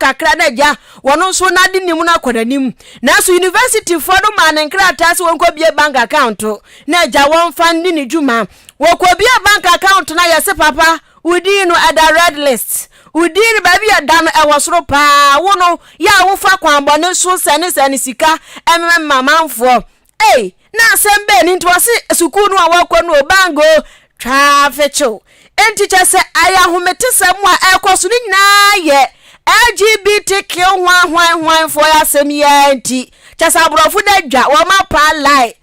kakra na agya wɔn nso n'ade nim no akɔ n'anim. Nanso universityfoɔ no maa ne nkrataa sɛ wɔnkɔbie bank account na agya wɔmfa nni ne dwuma. Wɔkɔbie bank account no a yɛse papa wo din no ɛda red list. Wo din no baabi ɛda no ɛwɔ soro paa. Wo no yɛ a wofa kwanbɔne so sɛne sika ɛmema manfoɔ. Ei, na asɛm bɛɛ ni nti wɔse sukuu no a wɔkɔ no o bango twaa fekyew. Enti kyɛ sɛ ayɛ ahometesɛm a ɛkɔ so no nyinaa yɛ LGBTQ hwan hwan hwanfoɔ yɛ asɛm yi ara nti kyɛ sɛ aborɔfo no adwa wɔn apaa lie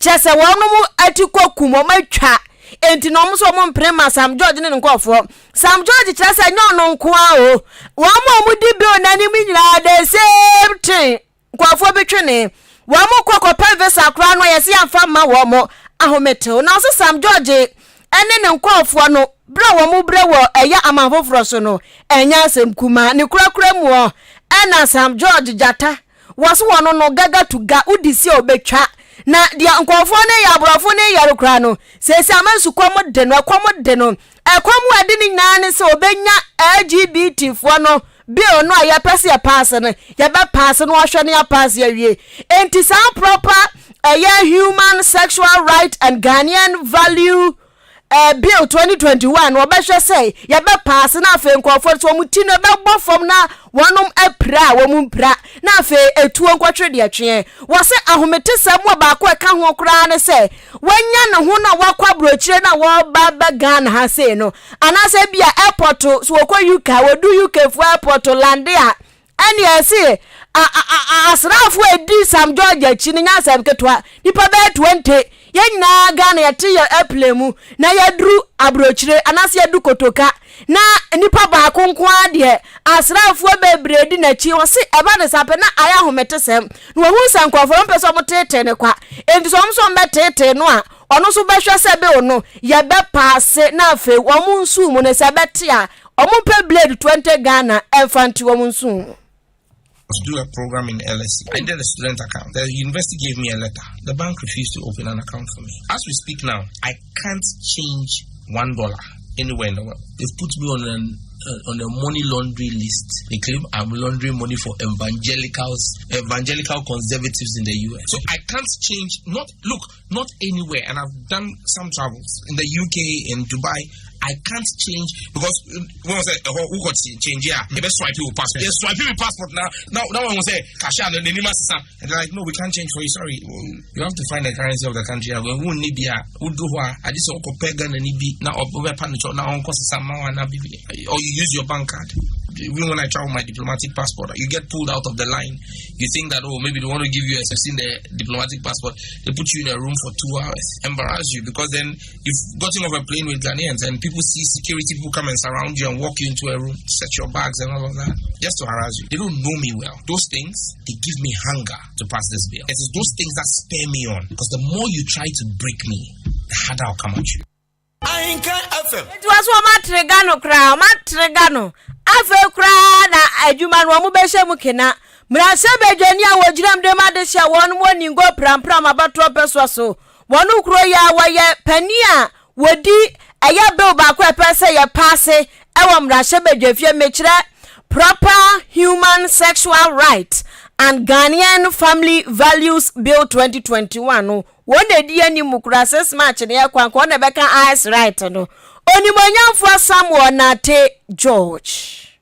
kyɛ sɛ wɔnom ati kɔ kum wɔn atwa enti na wɔn nso wɔn mpene ma Sam George ne ne nkurɔfoɔ. Sam George kyerɛ sɛ nyɛ ɔno nko ara o, wɔn a wɔdi bill n'anim nyinaa the same thing. Nkurɔfoɔ bi twene wɔn kɔ kɔpɛ visa koraa no a yɛse yɛmfa mma wɔn ahometew. Na ɔse Sam George ne ne nkurɔfoɔ no berɛ a wɔn brɛ wɔ ɛyɛ aman foforɔ so no ɛnyɛ asɛm kumaa. Ne korakora mu ɔ ɛna Sam George gyata wɔse wɔn no gaga to ga wodi si a ɔbɛtwa. Na deɛ nkurɔfoɔ no yɛ aborɔfo no yɛ no koraa no seesei ama nsukɔm de no ɛkɔm de no. Ɛkɔm a ɛde ne nyinaa ne sɛ ɔbɛnya LGBT foɔ no bill no a yɛpɛ sɛ yɛpaase no yɛbɛpaase no ahwɛ no yɛapaase awie. Enti saa proper ɛyɛ human sexual right and Ghanaian value eh, bill 2021 no wɔbɛhwɛ sɛ yɛbɛpaase na afei nkurɔfoɔ no sɛ wɔn ti no ɛbɛbɔ fam na wɔnom apira a wɔn mpira na afei etuo nkɔtwe deɛ tweɛ. Wɔsɛ ahometesɛm mu baako a ɛka ho koraa ne sɛ wanya ne ho na wakɔ aburokyire na wɔba bɛ Ghana ha sei no anaasɛ bi a airport so wɔkɔ UK a wɔdu UK fo airport land a ɛne ɛse asraafo a ɛdi Sam George akyi no nyɛ asɛm ketewa nipa bɛyɛ 20 yɛn nyinaa Ghana yɛte yɛ airplane mu na yɛduru aburokyire anaasɛ yɛdu Kotoka na nipa baako nko ara deɛ asraafoɔ bebree di n'akyi ɔse ɛba ne sa pɛ na ayɛ ahometesɛm na wɔhu sɛ nkurɔfoɔ no mpɛ sɛ wɔtetee ne kwa enti sɛ wɔn nso wɔbɛtetee no a ɔno nso bɛhwɛ sɛ bill no yɛbɛpaase na afei wɔn nsu mu no sɛ ɛbɛte a wɔn mpɛ blade 20 Ghana ɛmfa nte wɔn nsu mu. To do a program in LSE. I did a student account. The university gave me a letter. The bank refused to open an account for me. As we speak now, I can't change $1 anywhere in the world. They've put me on a money laundry list. They claim I'm laundering money for evangelical conservatives in the US. So I can't change, not, look, not anywhere. And I've done some travels in the UK, in Dubai. I can't change because when I say who got change here, they best swipe your passport. They swipe your passport now. Now when we say cash out, the name is and they're like, no, we can't change for you. Sorry, you have to find the currency of the country. We won't need be who do what? I just say Ghana ni bi now now or you use your bank card. Even when I travel my diplomatic passport, you get pulled out of the line. You think that, oh, maybe they want to give you a seen the diplomatic passport. They put you in a room for 2 hours, embarrass you, because then you've gotten off a plane with Ghanaians and people see security people come and surround you and walk you into a room, set your bags and all of that, just to harass you. They don't know me well. Those things, they give me hunger to pass this bill. It is those things that spur me on, because the more you try to break me, the harder I'll come at you. Nti wɔ so wɔn atrega no koraa wɔn atrega no afei koraa na adwuma no wɔn bɛhyɛ mu kena mmarahyɛbadwani a wɔgyina mu de ma de hyɛ wɔn wɔ ningo prampram abatoɔ pɛsoa so wɔn kuro yi a wɔyɛ panin a wɔdi ɛyɛ bill baako a ɛpɛ sɛ yɛ paase ɛwɔ mmarahyɛbadwafie mekyerɛ proper human sexual right and Ghanaian family values bill 2021 no wɔn na edi anim kura 6 March ne yɛ kwan kɔn na ɛbɛka eyes right no onimonyamfoɔ Samuel Nate George.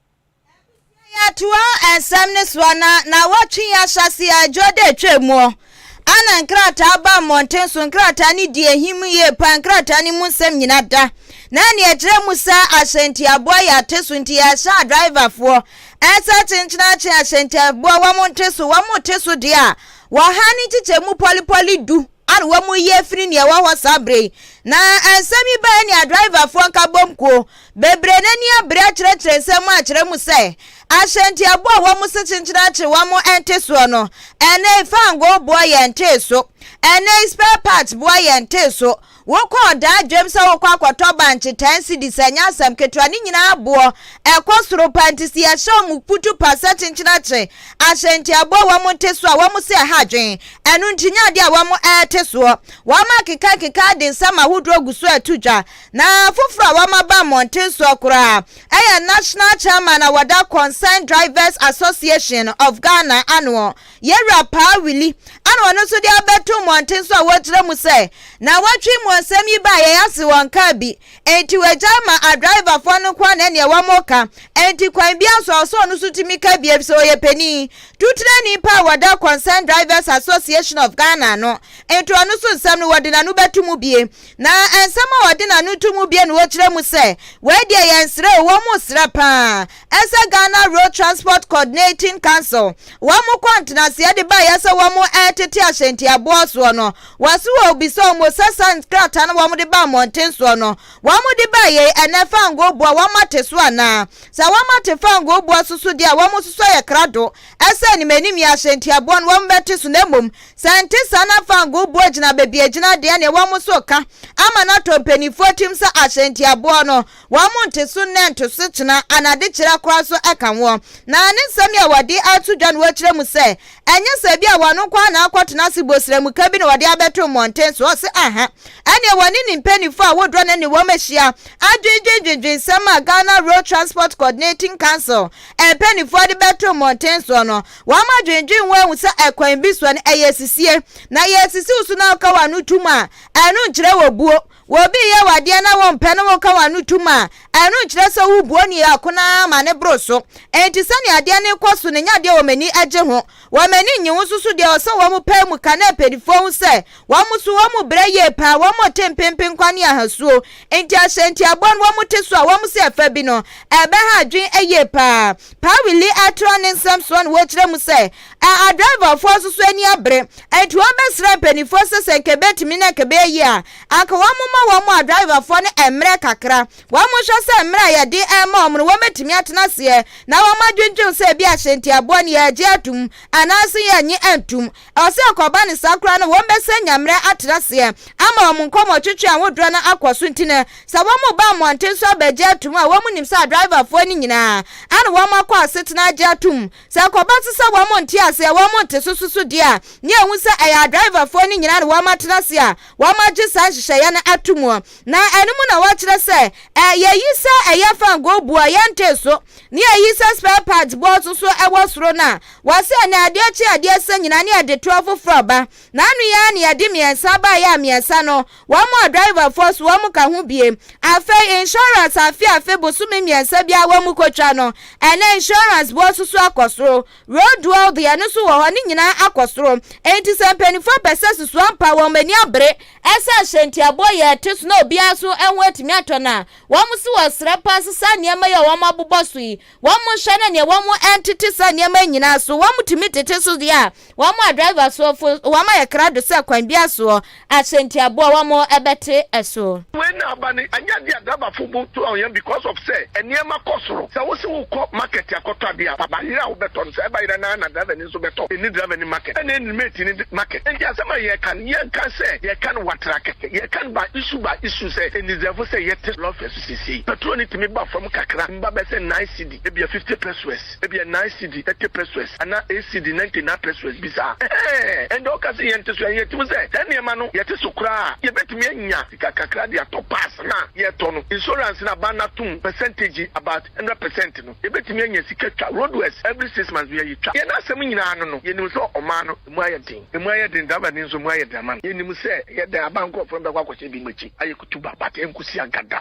Yɛtoa nsɛm ne soa na wɔtwe yɛ ahyase adwo de atwa mu ana nkrataa ba mmɔnten so nkrataa ne di ehim yie pa nkrataa ne mu nsɛm nyina da na nea ɛkyerɛ mu sɛ ahyɛntiaboa yɛ ate so nti yɛhyɛ adriverfoɔ ɛsɛ kyenkyena akye ahyɛntiaboa wɔn nte so wɔn te so deɛ a wɔha ne kyekyɛ mu pɔlipɔli du ana wɔn yi afiri nea ɛwɔ hɔ saa bere yi na nsɛm yi bɛyɛ nea driverfoɔ nka bom kuo bebree n'ani abere akyerɛkyerɛ nsɛm akyerɛ mu sɛ ahyɛntiaboa a wɔn se kyenkyena akye wɔn nte soɔ no ɛnɛ fango boɔ yɛn nte so ɛnɛ spare parts boɔ yɛn nte so. Wokɔ ɔdaa dwam sɛ wokɔ akɔtɔ bankye 10 cedis a, ɛnyɛ asɛm ketewa. Ne nyinaa boɔ ɛkɔ soro paa nti sɛ yɛhyɛ wɔn putu pa sɛ kyenkyenakye ahyɛntiaboɔ a wɔn nte so a, wɔn se ɛha adwene. Ɛno nti nyɛ adeɛ a wɔn ɛrete soɔ. Wɔn akekakeka de nsɛm ahodoɔ gu so ɛreto dwa. Na afoforɔ a wɔn aba mmɔnten soɔ koraa ɛyɛ National Chairman a wɔda Concerned Drivers Association of Ghana ano, Yɛwura Paa Willie, ana ɔno nso de abɛto mmɔnten so a wɔkyerɛ mu sɛ, Nawɔtwe mu nsɛm yi baa yɛn ase wɔn kaa bi, enti wɔagyae ma adriverfoɔ no nko ara na ɛneɛ wɔn ka, enti kwan biara so a ɔsɛ ɔno nso tumi ka bi efisɛ ɔyɛ panin, tutenani pa a wɔda Concerned Drivers Association of Ghana ano, enti ɔno nso nsɛm no wɔde n'ano bɛto mu bie. Na nsɛm a wɔde n'ano to mu bie na wɔkyerɛ mu sɛ, wei deɛ yɛnsrɛ o, wɔn resrɛ paa, Ɛsɛ Ghana Road Transport Coordinating Council wɔn kɔ ntenaseɛ de baeɛ sɛ wɔn retete ahyɛntiaboɔ soɔ no, wɔse wɔrebisa wɔn sɛ saa nkrataa no wɔn de ba mmɔnten soɔ no, wɔn de baeɛ yi ɛnɛ fangoo boɔ wɔn ate so anaa? Sɛ wɔn ate fangoo boɔ so so deɛ a wɔn nso so ayɛ krado sɛ anim anim yi ahyɛntiaboɔ no wɔn bɛte so na mmom sɛ ɛnte saa na fangoo boɔ gyina baabi a ɛgyina deɛ neɛ wɔn nso reka ama no atɔ mpaninfoɔ tirim sɛ ahyɛntiaboɔ no Wɔn nteso nnɛ ntoso kyena anaa adekyerɛ koraa nso ka ho. Na ne nsɛm yi a wɔde ato dwa no wɔkyerɛ mu sɛ, ɛnyɛ sɛ ebia wɔn nko ara na akɔtena ase bɔ sramuka bi na wɔde abɛto mmɔnten so. Ɔse aha, ɛneɛ wɔne ne mpaninfoɔ a wodoɔ no ne wɔn ahyia adwendwen dwendwen nsɛm a Ghana Road Transport Coordinating Council mpaninfoɔ de bɛto mmɔnten soɔ no. Wɔn adwendwen ho ahu sɛ ɛkwan bi soɔ no ɛyɛ sisie. Na yɛresisi wo so na woka w'ano tom a, ɛno nkyerɛ wɔ buo. Wɔ obi reyɛ wo adeɛ na wompɛ na woka w'ano tom a, ɛno nkyerɛ sɛ wobu onii ako no ara ma no boro so. Enti sɛnea adeɛ no rekɔ so no nyɛ adeɛ a wɔn ani gye ho. Wɔn ani nnye ho nso so deɛ ɛwɔ sɛ wɔpae mu ka na mpanimfoɔ hu sɛ wɔn nso wɔrebrɛ yie paa, wɔrete mpenpenkwa ne ahasuo. Enti ahyɛntiaboa no wɔte so a wɔn se ɛfa bi no, ɛbɛha adwene yie paa. Paa Willie atoa ne nsɛm soɔ na wɔkyerɛ mu sɛ, A Adriverfoɔ nso so ani abere, enti wɔbɛsrɛ mpanimfoɔ sɛ sɛ nka ɛbɛtumi na nka ɛbɛyɛ yie a, anka wɔmma wɔn adriverfoɔ no mmerɛ kakra. Wɔnhwɛ sɛ mmerɛ a yɛde rema wɔn no wɔbɛtumi atena aseɛ na wɔadwendwen sɛ ebia ahyɛntiaboɔ no yɛregye atom anaase yɛnnye ntom. Ɛwɔ sɛ ɛkɔba no saa koraa no wɔbɛsɛ nya mmerɛ atena aseɛ ama wɔn nkɔmmɔtwetwe ahodoɔ no akɔ so nti no sɛ wɔreba mmɔnten so abɛgye atom a wɔnim sɛ adriverfoɔ no nyinaa ana wɔakɔ asetena agye atom. Sɛ ɛkɔba nso sɛ wɔn nte aseɛ, wɔn nte so so deɛ a, ne yɛhu sɛ ɛyɛ adriverfoɔ no nyinaa na wɔn atena ase a wɔn agye saa nhyehyɛeɛ no ato mu. Na ɛno mu na wɔkyerɛ sɛ ɛ, yɛyi sɛ ɛyɛ fangoo boɔ a yɛntee so, ne yɛyi sɛ spare parts boɔ nso so ɛwɔ soro no a, wɔse ɛnɛ adeɛ kye adeɛ sa nyinaa ne yɛde toɔ foforɔ ba. Na ano yi ara na yɛde mmiɛnsa baeɛ a mmiɛnsa no Wɔn a driverfoɔ so wɔn ka ho bie. Afei insurance afe afe bosome mmiɛnsa biara wɔn kɔtwa no, ɛnɛ insurance boɔ nso so akɔ soro. Road duel deɛ ɛno nso wɔ hɔ, ne nyinaa akɔ soro. Enti sɛ mpanimfoɔ pɛ sɛ susu ampa wɔn ani abere ɛsɛ ahyɛntiaboɔ yɛ ɛte so na obiara nso ho atumi atɔ no a, wɔn nso wɔsrɛ paa sɛ saa nneɛma yi a wɔn abobɔ so yi, wɔn nhwɛ na neɛ wɔn ntete saa nneɛma yi nyinaa so, wɔn tumi tete so deɛ a, Wɔn a driver soɔ fo wɔn ayɛ krado sɛ kwan biara soɔ ahyɛntiaboɔ wɔn bɛte so. Wei na aba no ɛnyɛ adeɛ a driver fo bo to wɔn because of sɛ nneɛma kɔ soro. Sɛ wose wokɔ market akɔtɔ adeɛ a, bayerɛ a wobɛtɔ no sɛ ɛbayerɛ no ara na driver ni nso bɛtɔ. Ɛnni driver ni market ɛna ɛnni mate ni market. Enti asɛm a yɛreka no yɛnka sɛ yɛreka no watra kɛkɛ. Yɛreka no by issue by issue sɛ nnidiafo sɛ yɛte lɔfɛ so seesei. Petrol no tumi ba fam kakra, tumi ba bɛyɛ sɛ nine cedi, ebia 50 pesewas. Ebia nine cedi 30 pesewas anaa eight cedi 99 pesewas bi saa. Ɛhɛɛ, ɛnde ɔka sɛ yɛnte so ɛ? Yetumi sɛ saa nneɛma no yɛte so koraa a, yebetumi anya sika kakra de atɔ pass no a yɛtɔ no, insurance no aban no atom percentage about 100% no, yebetumi anya sika twa roadworks every 6 months biara yetwa. Yɛn asɛm nyinaa no no, yenim sɛ ɔman no emu ayɛ den, emu ayɛ den, driver ni nso emu ayɛ den ama no. Yenim sɛ ɛyɛ dɛn aban nkurɔfo no bɛkɔ akɔhyɛ ebinom akyi ayɛ kutuba but ɛnkosi agada.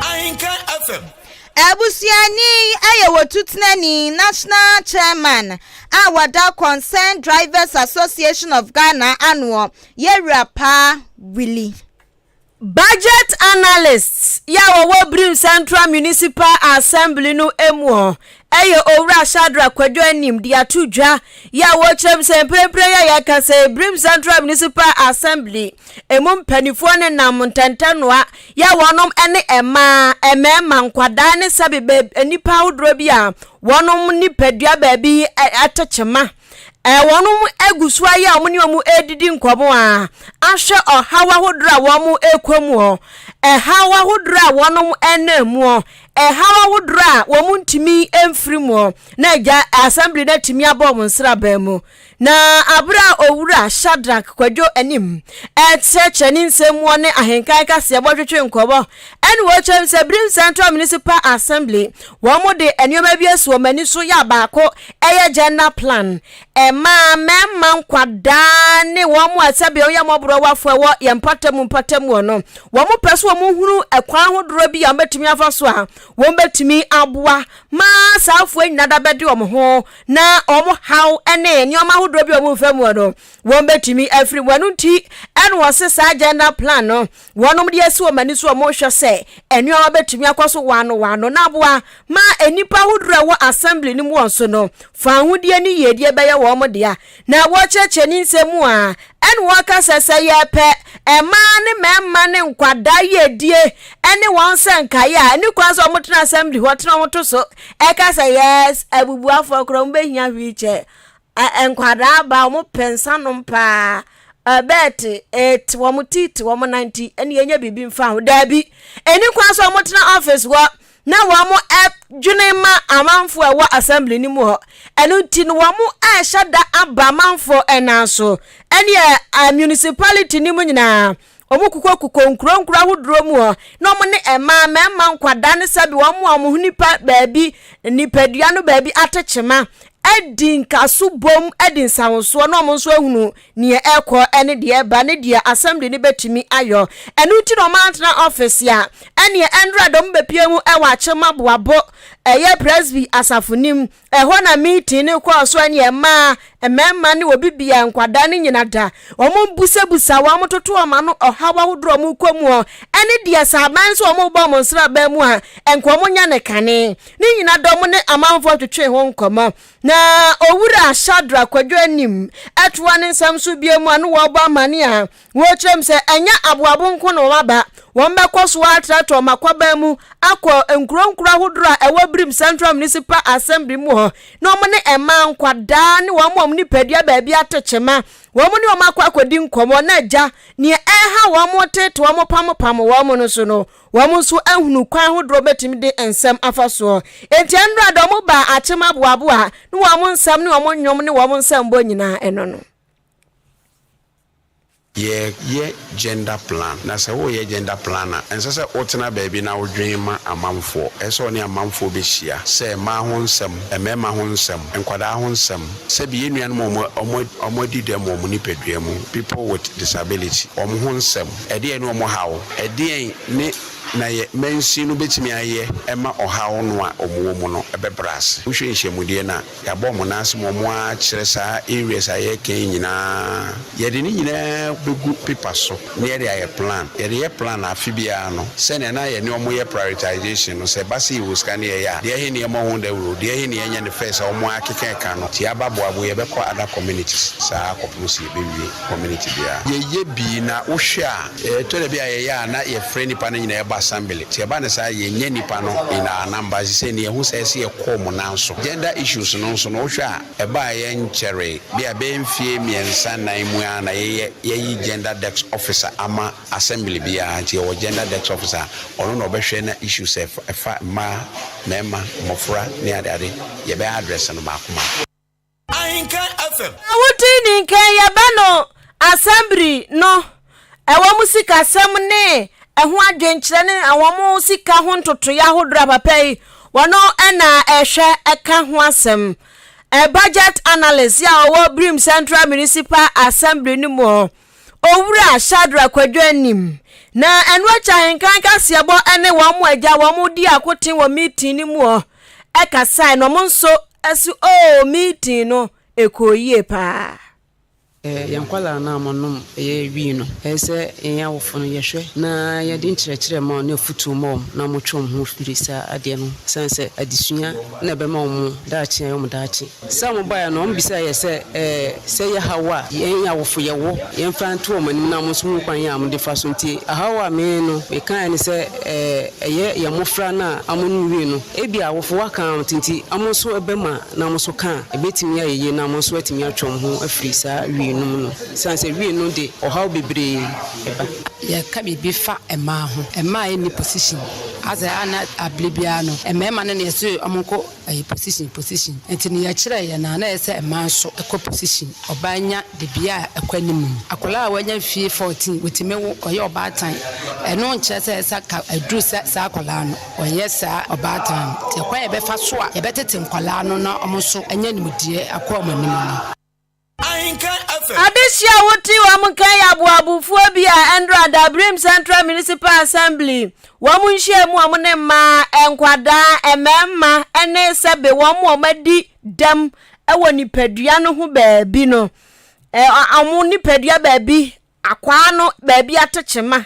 Ahenka FM. Abusuani yi yɛ Wotutenani, National Chairman, a wɔda Concerned Drivers Association of Ghana anoɔ, Yɛwura Paa Willie. Budget Analysts yi a wɔwɔ Birim Central Municipal Assembly no mu hɔ yɛ Owura Shadrack Kwadwo Anim de ato dwa yi a wɔkyerɛ mu sɛ mprempren yi a yɛka sɛ Birim Central Municipal Assembly emu mpanimfoɔ nenam ntɛntɛnoa yɛ wɔnom ne mmaa, mmarima, nkwadaa ne sɛbe nnipa ahodoɔ bi a wɔnom nipadua baabi tɛ kyema. Wɔnom agu so ayɛ a wɔn ne wɔn redidi nkɔmɔ a ahwɛ ɔhaw ahodoɔ a wɔn rekɔ muɔ, ɛhaw ahodoɔ a wɔnom nam muɔ, ɛhaw ahodoɔ a wɔn ntumi mfiri muɔ na agya assembly no atumi abɔ wɔn nsraban mu. Na abere a owura Shadrack Kwadwo Anim ɛkyerɛkyerɛ ne nsɛm muɔ ne ahenkan kaseɛbɔ twetwe nkɔmɔ ɛne wɔkyerɛ sɛ Birim Central Municipal Assembly wɔn de nneɛma bi asi wɔn ani so yɛ a baako ɛyɛ gender plan, mmaa, mmarima, nkwadaa ne wɔn a sɛdeɛ wɔyɛ mmɔborɔwafoɔ ɛwɔ yɛn mpɔtam mpɔtam wɔ no, wɔn pɛ so wɔn hunu ɛkwan ahodoɔ bi a wɔbɛtumi afa so a wɔn bɛtumi aboa ma saa afoɔ nyinaa da bɛde wɔn ho na wɔn haw ne nneɛma ahodoɔ bi a wɔn mfa mu no wɔn bɛtumi afiri mu. Ɛno nti ɛna wɔse saa gender plan no Wɔnom de asi wɔn ani so a wɔrehwɛ sɛ nnoɔma bɛtumi akɔ so waano waano na aboa ma nnipa ahodoɔ a ɛwɔ assembly no mu wɔn so no fawohodie ne yiedie bɛyɛ wɔn dea. Na wɔrekyerɛkyerɛ ne nsɛm mu a, ɛna wɔreka sɛ sɛ yɛpɛ mmaa ne mmarima ne nkwadaa yiedie ne wɔn sɛ nkaeɛ a, ɛne kwan sɛ wɔtena assembly hɔ tena wɔn to so ɛka sɛ yes, abubuafoɔ koraa wɔbɛhia wheelchair. Nkwadaa ba wɔn pɛ nsa nom paa bɛɛte ɛte wɔn ti te wɔn nan ti ɛne yɛnyɛ biribi mfa ho daabi ɛni kwan sɛ wɔn tena office hɔ na wɔn ɛdwene ma amanfoɔ ɛwɔ assembly no mu hɔ ɛno nti no wɔn ɛhyɛ da aba amanfoɔ ɛnan so ɛne ɛ municipality no mu nyinaa Wɔkokɔkokɔ nkuro nkuro ahodoɔ mu hɔ na wɔn ne mmaa, mmarima, nkwadaa ne sɛbi wɔn a wɔn ho nipa baabi, nipadua no baabi ate kyema adi nkaso bom adi nsahosoɔ na wɔn nso ahunu deɛ ɛrekɔ ne deɛ ɛreba ne deɛ assembly no bɛtumi ayɔ. Ɛno nti na wɔn antena office a ɛneɛ ɛnora dɔm bɛpie mu ɛwɔ Akyem Aboabo ɛyɛ Presby asafo nim. Ɛhɔ na meeting no kɔɔ so ɛne mmaa, mmarima ne obi bia, nkwadaa no nyina da. Wɔn busabusa wɔn toto wɔn ano ɔhaw ahodoɔ a wɔn kɔ mu ɛne deɛ sɛ aban nso wɔn bɔ wɔn nsraban mu a nka wɔn nya ne kane. Ne nyina da wɔn ne amanfoɔ twetwee ho nkɔmmɔ. Na Owura Shadrack Kwadwo Anim ɛtoa ne nsɛm so bio mu a ne wɔrebɔ amane a Wɔkyerɛ mu sɛ ɛnyɛ aboabo nko na wɔaba, wɔbɛkɔ so ara atrɛtrɛw wɔn akwaban mu akɔ nkurow nkurow ahodoɔ a ɛwɔ Birim Central Municipal Assembly mu hɔ na wɔne mmaa, nkwadaa ne wɔn a wɔn nipadua baabi ate kyema, wɔn ne wɔn akɔ akɔdi nkɔmmɔ na agya nea ɛreha wɔn tete wɔn pamopam wɔn no so no, wɔn nso ahunu kwan ahodoɔ bɛtumi de nsɛm afa soɔ. Enti ɛnnora da wɔn baa Akyem Aboaboa ne wɔn nsɛm ne wɔn nnwom ne wɔn nsɛmbɔ nyinaa ɛno no. Yɛyɛ gender plan, na sɛ woreyɛ gender plan a, ɛnsɛ sɛ wotena baabi na wodwen ma amanfoɔ. Ɛsɛ sɛ wo ne amanfoɔ bɛhyia, sɛ mmaa ho nsɛm, mmarima ho nsɛm, nkwadaa ho nsɛm, sɛbi yɛn nuanom a wɔn wɔadi dɛm wɔ wɔn nipadua mu, people with disability, wɔn ho nsɛm, ɛdeɛn ne wɔn haw, ɛdeɛn ne na yɛ mansin no bɛtumi ayɛ ma ɔhaw no a wɔwɔ mu no bɛbrɛ ase. Wohwɛ nhyiamudeɛ no a, Yɛabɔ wɔn nan ase ma wɔakyerɛ saa areas a yɛreka yi nyinaa. Yɛde ne nyinaa bɛgu paper so na yɛde ayɛ plan. Yɛde yɛ plan a, afe biara no, sɛnea na yɛne wɔn yɛ prioritisation no, sɛ ɛba sɛ yɛwɔ sika na yɛyɛ a, deɛ ɛhe na yɛmmɔ ho dawuro, deɛ ɛhe na yɛnyɛ no first a wɔakeka ɛka no. Nti yɛaba Boabo, yɛbɛkɔ other communities saa kɔpem sɛ yɛbɛwie community biara. Yɛyɛ bi na wohwɛ a, Ɛtɔ da bi a yɛyɛ a na yɛfrɛ nnipa no nyinaa ba assembly. Nti ɛba no saa a yɛnnya nnipa no in our number. Sesei no yɛhu sɛ ɛsɛ yɛkɔ wɔn nan so. Gender issues no nso no wohwɛ a ɛbaeɛ nkyɛree. Bi a ɛbɛyɛ mfeɛ mmiɛnsa nnan mu ara na yɛyɛ yɛayi gender desk officer ama assembly biara. Nti yɛwɔ gender desk officer a ɔno na ɔbɛhwɛ na issues a ɛfa mmaa, mmarima, mmɔfra ne adeade yɛbɛ address no mmaako mmaako. Ahenkan FM. Na wodi ne nkan yɛbɛ no asɛmbri no ɛwɔ mo sikasɛm ne ɛho adwenkyerɛ ne wɔn sika ho ntotoeɛ ahodoɔ a papa yi wɔno na ɛhwɛ ɛka ho asɛm. Budget analyst a ɔwɔ Birim Central Municipal Assembly no mu hɔ, Owura Shadrack Kwadwo Anim. Na ɛno akyi ahenkan kaseɛbɔ ne wɔn agya wɔn di akoten wɔ meeting no mu hɔ ɛkasae na wɔn nso Ɛso oo meeting no ɛkɔɔ yie paa. Yɛn nkwadaa no a wɔnom ɛyɛ wii no, ɛyɛ sɛ yɛn awofo no yɛhwɛ na yɛde nkyerɛkyerɛ ma wɔn ne afotuo ma wɔn na wɔtwe wɔn ho firi saa adeɛ no ho. Ɛsiane sɛ adesua na ɛbɛma wɔn daakye ayɛ wɔn daakye. Sɛ wɔbaeɛ no, wɔbisaa yɛn sɛ, sɛ ɛyɛ haw a yɛn awofo yɛwɔ, yɛmfa nto wɔn anim na wɔn nso hu kwan a wɔde fa so. Nti haw a me no mekaeɛ ne sɛ, ɛyɛ yɛn mmɔfra no a wɔnom wii no, ebia awofo aka wɔn nti wɔn nso bɛma na wɔn nso ka a, ɛbɛtumi ayɛ yie na wɔn nso atumi atwe wɔn ho afiri saa wii no mu no. Ɛsiane sɛ wii no de ɔhaw bebree ba. Yɛka biribi fa mmaa ho, mmaa a ɛnni position, asɛ a na abere biara no mmarima no na yɛse wɔn nkɔ ɛyɛ position position, nti no yɛkyerɛ yɛn a na ɛyɛ sɛ mmaa nso kɔ position, ɔbaa nya dibea a ɛkɔ anim. Akwadaa a wanya mfie 14 wɔtumi wo, ɔyɛ ɔbaatan, ɛno nkyerɛ sɛ ɛsɛ ka aduru sɛ saa akwadaa no Wɔnyɛ saa ɔbaatan no. Nti ɛkwan a yɛbɛfa so a yɛbɛtete nkwadaa no na wɔn nso anya nimdeɛ akɔ wɔn anim no. Adehye a wote wɔn nka yɛ aboabofoɔ bi a ɛndra Dabrim Central Municipal Assembly wɔn nhyiamu a wɔn ne mmaa, nkwadaa, mmarima ne sɛbe wɔn a wɔadi dɛm wɔ nipadua no ho baabi no, wɔn nipadua baabi Akwaa no baabi atekyema,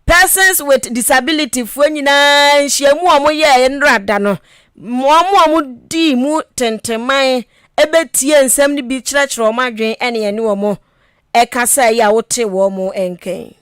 Persons with Disability foɔ nyinaa nhyiamu a wɔyɛɛ nnora da no, wɔn a wɔdii mu tenteman bɛtie nsɛm no bi kyerɛkyerɛ wɔn adwene ne ɛne wɔn ɛkasa yi a wote wɔn nka yi.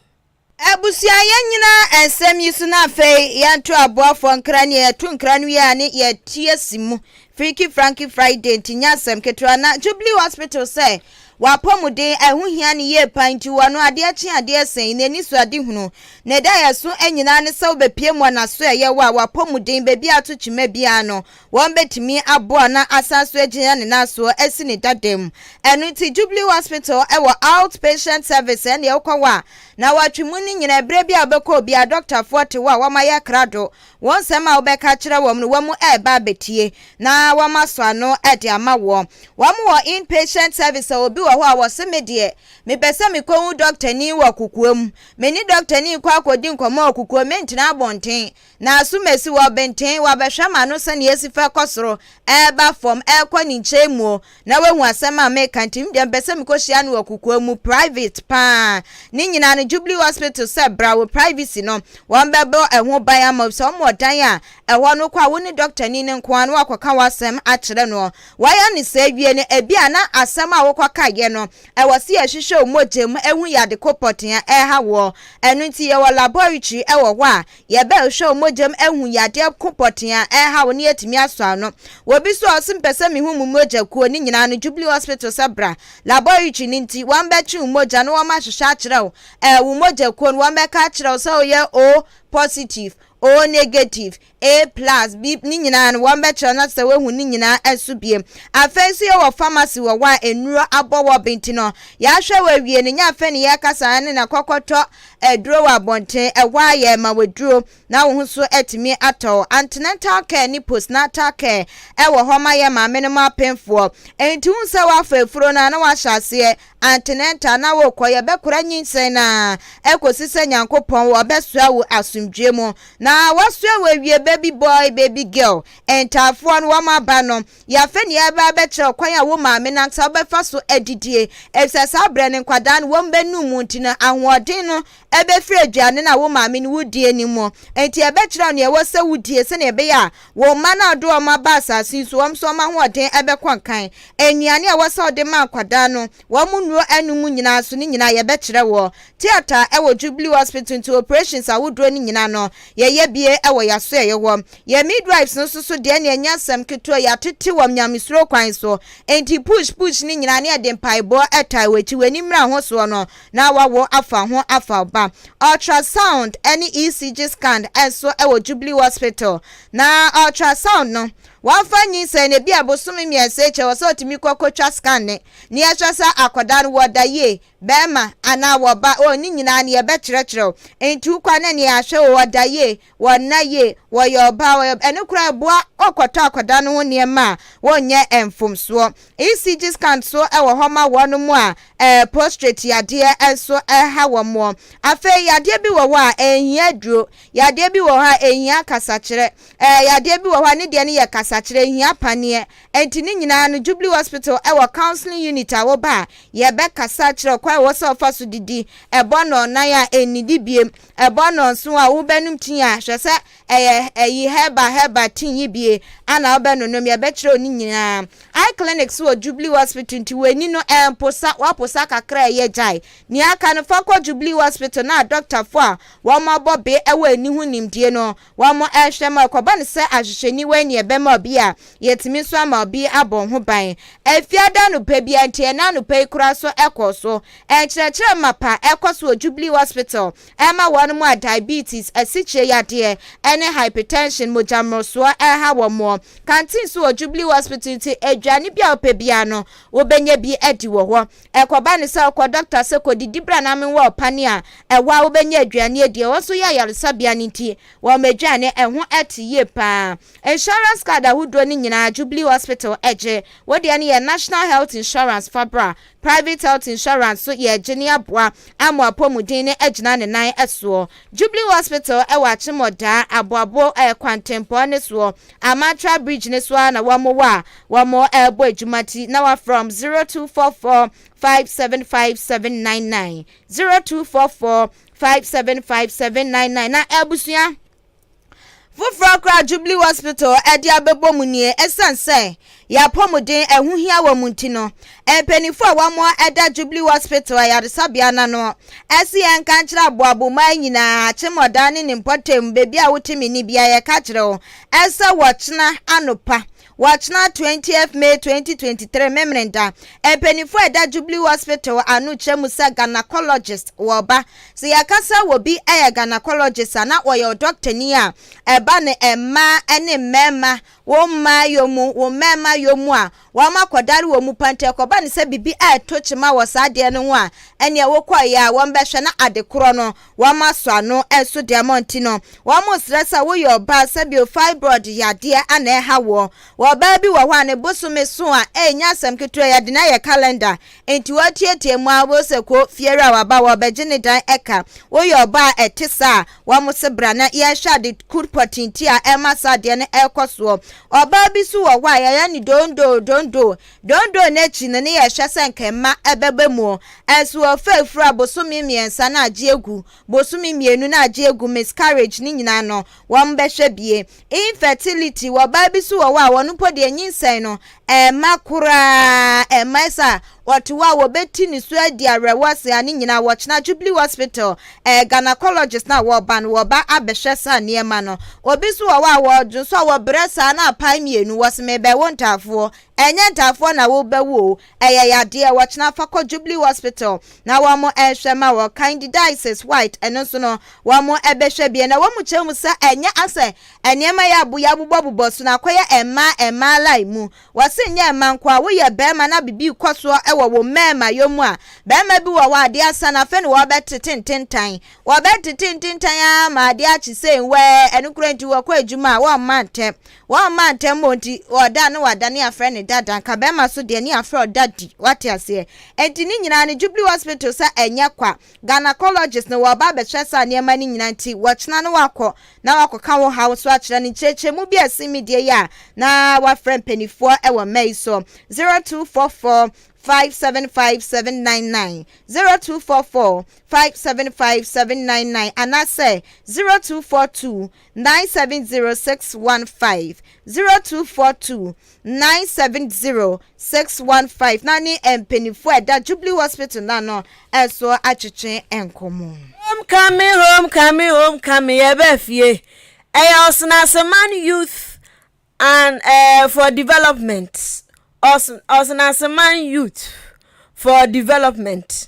Abusua yɛnyina nsɛm yi so na afei yɛnto aboafoɔ nkra ne yɛto nkra no wie a ne yɛte asi mu Freaky Franky Friday nti nyɛ asɛm ketewa na Jubilee Hospital sɛ W'apɔmuden, ɛho hia no yie paa nti wɔ no adeɛ kye adeɛ sa yi, n'ani so adehunu. Ne daeɛso nyinaa ne sɛ wobɛpue mu wɔ n'asoɛeɛ wɔ a w'apɔmuden, baabi a ato kyima biara no, wɔn bɛtumi aboa na asan so agyina ne nan soɔ asi ne dada mu. Ɛno nti Jubilee Hospital wɔ Out Patient Service ɛnneɛ wokɔ hɔ a, nawɔtwe mu no nyinaa berɛ biara a wobɛkɔ obiara dɔktafoɔ te hɔ a wɔayɛ krado Wo nsɛm a wobɛka akyerɛ wɔn no, wɔn reba abɛtie na wɔasɔ ano de ama woɔ. Wɔn wɔ in-patient service a obi wɔ hɔ a wɔse me deɛ mepɛ sɛ mekɔhu dɔktani wɔ kokoam. Me ne dɔktani kɔ akɔdi nkɔmmɔ wɔ kokoam, mentena abɔnten. Na aso masi wɔ benten, wabɛhwɛ m'ano sɛdeɛ asi fa kɔ soro, ɛreba fam, ɛrekɔ ne nkyɛn muo. Na wahu asɛm a meka nti me deɛ mepɛ sɛ mekɔhyia no wɔ kokoa mu private paa ne nyinaa no Jubilee Hospital sɛ bra wo privacy no wɔn bɛbɔ ɛho ban ama wo sɛ wɔn wɔ dan a ɛhɔ no kɔ a wo ne doctor ni no nko ara na wakɔka w'asɛm akyerɛ no wayɛ no saa wie no ebi a na asɛm a wokɔka yɛ no ɛwɔ sɛ yɛhwehwɛ wo mogya mu ehu yade ko pɔtee a ɛha woɔ ɛno nti yɛwɔ laboratory ɛwɔ hɔ a Yɛbɛhwehwɛ wo mogya mu ahu yadeɛ ko pɔtee a ɛreha wo na yɛatumi asɔ ano. Wɔ bi so a ɔse mepɛ sɛ mehu mo mogya kuo ne nyinaa no Jubilee Hospital sɛ bra laboratory no nti wɔn bɛtwe wo mogya na wɔn ahwehwɛ akyerɛ wo ɛɛ wo mogya kuo no wɔn bɛka akyerɛ wo sɛ woyɛ O positive, O negative, A plus, B ne nyinaa no wɔn bɛkyerɛ na sɛ woahu ne nyinaa nso biem. Afei nso yɛwɔ pharmacy wɔ hɔ a nnuro abɔ wɔ nti no yɛahwɛ wo awie no nyɛ afei ne yɛrekasa ne na kɔkɔtɔ Aduro wɔ abɔnten, ɛhɔ ara yɛrema wo aduro na wo ho so atumi atɔ wo. Antenatal care ne postnatal care wɔ hɔ ma yɛn maamenom apemfoɔ. Enti wohu sɛ woafa afuro no a na woahyɛ aseɛ antenatal na worekɔ, yɛbɛkora nyinsɛn no ara kɔsi sɛ Nyankopɔn ɔbɛsoa wo asomdwoeɛ mu. Na wasoa wo awie baby boy, baby girl, ntaafoɔ no wɔn aba no, Yɛ afei na yɛreba abɛkyerɛ wo kwan a wo maame no ankasa wobɛfa so adidie, efisɛ saa berɛ no nkwadaa no wɔn bɛnum mu nti no ahoɔden no bɛfiri aduane no a wo maame no wodie no mu. Enti yɛbɛkyerɛ wo nea ɛwɔ sɛ wodie sɛdeɛ ɛbɛyɛ a wo mma no a wode wɔn aba asase yi so wɔn nso wɔn ahoɔden bɛkɔ nkan. Nnuane a ɛwɔ sɛ wode ma nkwadaa no wɔn nnuro anum nyinaa so no nyinaa yɛbɛkyerɛ woɔ. Theatre wɔ Jubilee Hospital nti operations ahodoɔ no nyinaa no yɛyɛ bie wɔ yɛasoɛeɛ hɔ. Yɛn midwives no nso so deɛ ɛneɛ ɛnyɛ asɛm ketewa, yɛatete wɔn nyamesuro kwan so, enti push push no nyinaa ne yɛde mpaebɔ tae w'akyi, w'ani mmra ho soɔ no na wawo afa ho afa wo ba. Ultrasound ne ECG scan nso wɔ Jubilee Hospital, na ultrasound no wɔmfa nyinsɛn no ebia bosome mmiɛnsa akyi ɛwɔ sɛ ɔtumi kɔ kɔtwa scan ne na yɛhwɛ sɛ akwadaa no wɔda yie bɛrima anaa wɔba o ne nyinaa no yɛbɛkyerɛkyerɛ wo, enti wokɔ a na ɛneɛ yɛahwɛ o ɔda yie Wɔnna yie, wɔyɛ ɔbaa, wɔyɛ ɛno koraa ɛboa Wokɔtɔ akwadaa no ho nneɛma a, wonyɛ mfomsoɔ. ECG scan nso wɔ hɔ ma wɔn a ɛɛ prostrate yadeɛ nso ha wɔn. Afei yadeɛ bi wɔ hɔ a ɛnhia aduro, yadeɛ bi wɔ hɔ a ɛnhia kasakyerɛ, ɛɛ yadeɛ bi wɔ hɔ a ne deɛ no yɛ kasakyerɛ, ɛnhia paneɛ. Enti ne nyinaa no Jubilee Hospital wɔ counseling unit a woba a yɛbɛkasa akyerɛ wo kwan a ɛwɔ sɛ wofa so didi, ɛbɔ nnɔnnan a ɛnnidi biem, ɛbɔ nnɔnson a wobɛnom tea a hwɛ sɛ Ɛyɛ ɛyi herbal herbal tea yi bie ana wobɛnonom yɛbɛkyerɛ wo ne nyinaa. Eye clinic so wɔ Jubilee hospital nti w'ani no ɛmposa waposa kakra ɛyɛ gyae. Nea aka no fa kɔ Jubilee hospital na adɔktafo a wɔn abɔ be ɛwɔ ani ho nimdie no wɔn ɛhwɛ ma ɛkɔba no sɛ ahwehwɛniwa ani ɛbɛma obi a yɛtumi nso ama obi abɔ ho ban. Ɛfiada anɔpa biara nti ɛnɛ anɔpa yi koraa so ɛkɔɔ so. Nkyerɛkyerɛ mapa ɛkɔ so wɔ Jubilee hospital Ɛma wɔn a diabetes, asikyire yadeɛ, ne hypertension, mogya mmorosoɔ, reha wɔn. Canteen nso wɔ Jubilee Hospital nti aduane bi a wopɛ biara no, wobɛnya bi adi wɔ hɔ. Ɛkɔba no sɛ wokɔ dɔkta sɛ kɔdidi bra na menwɔ wo pane a, ɛhɔ ara wobɛnya aduane adi. Ɛhɔ nso yɛ ayaresabea no nti, wɔn aduane, ɛho te yie pa ara. Insurance card ahodoɔ no nyinaa, Jubilee Hospital gye. Wo deɛ no yɛ National Health Insurance fa bra. Private health insurance so yɛ gye ne aboa ama w'apɔmuden no agyina ne nan soɔ. Jubilee Hospital wɔ Akyemɔdaa, Aboabo kwantempɔn no soɔ, Amatra Bridge no so ara na wɔn wɔ a wɔn rebɔ adwuma ti na wafrɛ wɔn 0244 575 799, 0244 575 799 na abusua. Foforɔ koraa a Jubilee Hospital de abɛbɔ mu nie, ɛsiane sɛ yɛn apɔmuden ɛho hia wɔ mu nti no, mpanimfoɔ a wɔda Jubilee Hospital ayaresabea no ano se yɛnka nkyerɛ aboabomaa nyinaa, Akyemmɔdaa ne ne mpɔtam, baabi a wote me nne biara yɛka kyerɛ wo sɛ wɔkyena anopa, wɔkyena 20th May 2023 Memeneda, mpanimfoɔ a ɛda Jubilee Hospital ano kyerɛ mu sɛ gynaecologist wɔreba Sɛ yɛka sɛ obi yɛ gynaecologist a, na ɔyɛ ɔdɔktani a ɛba no mmaa ne mmarima, wo mmaa yɔ mu, wo mmarima yɔ mu a, wɔakɔdare wɔn mu pa nti ɛkɔba no sɛ biribi reto kyema wɔ saa adeɛ no ho a, ɛnneɛ wokɔeɛ a wɔbɛhwɛ na ade korɔ no wɔasɔ ano nso de ama wo nti no, wɔsrɛ sɛ woyɛ ɔbaa sɛbio fibroid yadeɛ ana ɛha woɔ. Ɔbaa bi wɔ hɔ a ne bosome so a ɛnyɛ asɛm ketewa yɛde no ayɛ calendar Enti wɔteɛteɛ mu ara wobɛhu sɛ ko fiewura a waba wɔrebɛgye ne dan ka. Woyɛ ɔbaa a ɛte saa a, wɔn se bra na yɛnhwɛ ade kur pɔtee nti a ɛma saa adeɛ no ɛrekɔ soɔ. Ɔbaa bi nso wɔ hɔ a yɛyɛ no dondoo dondoo. Dondoo no akyi no ne yɛhwɛ sɛ nka mma ɛbɛba mu. Ɛnso ɔfa afuru a bosome mmiɛnsa na agye agu, bosome mmienu na agye agu, miscarriage ne nyinaa no wɔbɛhwɛ bie. Infertility, ɔbaa bi nso wɔ hɔ a ɔno mpo deɛ nyinsɛn no ɛmma koraa, ɛmma ɛsɛ a ɔte hɔ a wɔbɛti ne so adi awerɛhoɔ ase a ne nyinaa wɔkyena Jubilee Hospital ɛɛ gynaecologist no a wɔba no wɔba abɛhwɛ saa nneɛma no. Obi nso wɔ hɔ a wɔdwo nso a wɔbrɛ saa na apae mmienu wɔse mebɛwo ntaafoɔ, ɛnyɛ ntaafoɔ na wobɛwo o, Ɛyɛ yadeɛ, wɔkyena fa kɔ Jubilee Hospital na wɔn nhwɛ ma wɔ. Candidiasis white, ɛno nso no wɔn bɛhwɛ bi. Na wɔn kyerɛ mu sɛ ɛnyɛ asɛ nneɛma yɛ abo yɛabobɔbobɔ so na akɔyɛ mmaa mmaa line mu. Wɔse nyɛ mma nko a, woyɛ barima na biribi rekɔ soɔ wɔ wo mmarima yɔ mu a, barima bi wɔ hɔ a adeɛ asa no afei na wɔbɛtete ntentan. Wɔbɛtete ntentan ara ma adeɛ akye sei wɛɛ, ɛno koraa nti wɔkɔ adwuma a wɔmma ntɛm. Wɔmma ntɛm mmɔ nti ɔda ne wada ne afrɛ no dada nka bɛrima so deɛ ne afrɛ ɔda di wate aseɛ nti ne nyinaa no Jubilee hospital sɛ ɛnyɛ kwa gynaecologist no wɔba abɛhwɛ saa nneɛma no nyinaa nti wɔkyena no wakɔ na wakɔka wo haw so akyerɛ no nkyerɛkyerɛmu bi a ɛsen me deɛ yi a na wafrɛ mpanifoɔ wɔ mma yi so 0244 575 799 0244 575 799 anaasɛ 0242 970615, 0242 970 615 na ne mpaninfoɔ a ɛda Jubilee Hospital no ano nso atwetwe nkɔmmɔ. Home coming, home coming, home coming, yɛba fie. Ɛyɛ Ɔsenaseman Youth and eh, for Development. Ɔs Ɔsenaseman Youth for Development.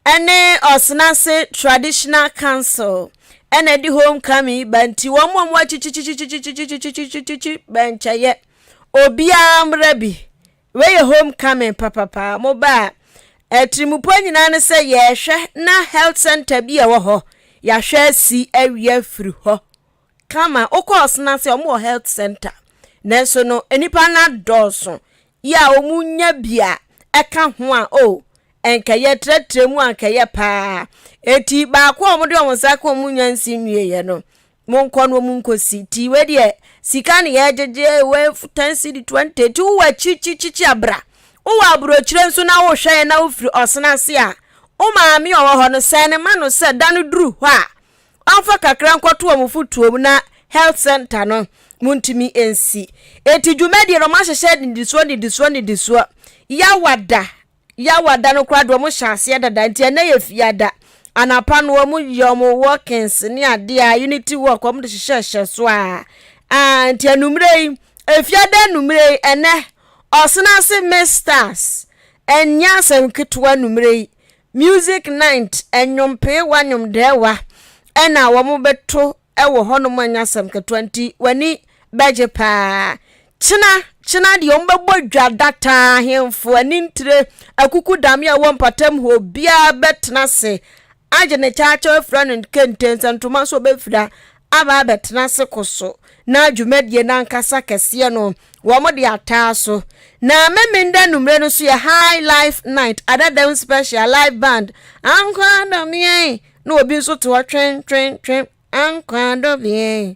Ɛne Ɔsenase Traditional Council ɛna ɛde homecoming yi ba nti wɔn a wɔn akyikyikyikyikyikyikyikyikyikyi bɛnkyɛyɛ obiara mmra bi wei yɛ homecoming papapa mo ba a atirimupɔ nyinaa ne sɛ yɛrehwɛ na health center bi a ɛwɔ hɔ yɛahwɛ asi awie afiri hɔ kama wokɔ ɔsena sɛ wɔn wɔ health center. Nanso no, nnipa no adɔɔso yɛ a wɔnya bi a ɛka ho a, oh, ɛnkɛyɛ trɛtrɛ mu ankɛyɛ paa. Eti baako a wɔde wɔn nsa ka wɔn nya nsi nwieɛ no, monkɔ no wɔn nkɔsi. Ti wei deɛ sika ne yɛgyegye wei 10 cedi 20 ti wowɔ akyirikyirikyikyi abra. Wowɔ aburokyire nso na wohwɛ yɛn na wofiri ɔsena ase a, wo maame a ɔwɔ hɔ no sɛn ne ma no sɛ da no duru hɔ a Ɔmfa kakra nkɔto wɔn fotoɔ mu na health center no montumi nsi. Enti dwumadie no wɔahyehyɛ nnidisoɔ nnidisoɔ nnidisoɔ. Yawada, Yawada no koraa deɛ wɔhyɛ aseɛ dada nti ɛnɛ yɛ fiada. Anapa no wɔn yɛ wɔn walkings ne adeɛ a unity walk wɔn de hyehyɛ hyɛ so a. Ah, nti anummerɛ yi, efiada anummerɛ yi ɛnɛ Ɔsenase Miss Stars ɛnyɛ asɛm ketewa anummerɛ yi. Music night, nnwompeewa, nnwomdɛɛwa ɛna wɔbɛto wɔ hɔnom ɛnyɛ asɛm ketewa nti w'ani bɛgye paa. Kyena, kyena deɛ wɔbɛbɔ dwa dataa ahemfo, anintire, akuku dame a ɛwɔ mpatam hɔ obiara bɛtena ase agye ne kyaakyaaw afira ne kente, nsɛntoma nso ɔbɛfira aba abɛtena ase koso na dwumadie no ankasa kɛseɛ no wɔn de ataa so. Na Memenda anummerɛ no nso yɛ High Life Night, adadam special live band, Ankwa Dɔmeɛn, na obi nso te hɔ twen twen twen, Ankwa Dɔmeɛn,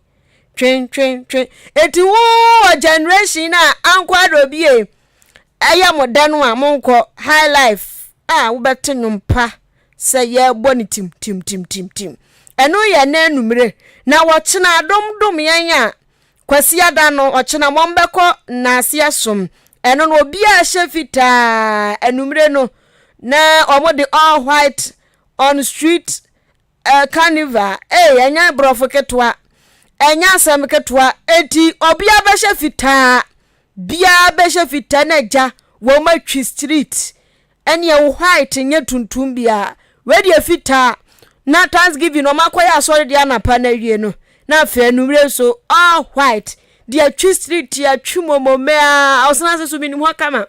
twen twen twen. Eti wo wɔ generation a Ankwa Dɔbie ɛyɛ mo dɛ no a monkɔ High Life a wobɛte nnwom pa sɛ yɛrebɔ no tim tim tim tim tim. Ɛno yɛ ɛnɛ anumere. Na wɔkyena adom dom yɛn a, Kwasiada no ɔkyena wɔbɛkɔ nnaase asom. Ɛno no obiara hyɛ fitaa anumere no na wɔde all white on street uh, carnival. Ee, ɛnyɛ borɔfo ketewa, ɛnyɛ asɛm ketewa. Eti obiara bɛhyɛ fitaa, biara bɛhyɛ fitaa na agya wɔn atwi street. Ɛneɛ wo white nyɛ tuntum biaa wei deɛ fitaa na thanksgiving no ɔmo akɔyɛ asɔre deɛ anapa no awie no na afei anumere nso all white deɛ atwi street atwi momome a ɔsena ase so menim hɔ kama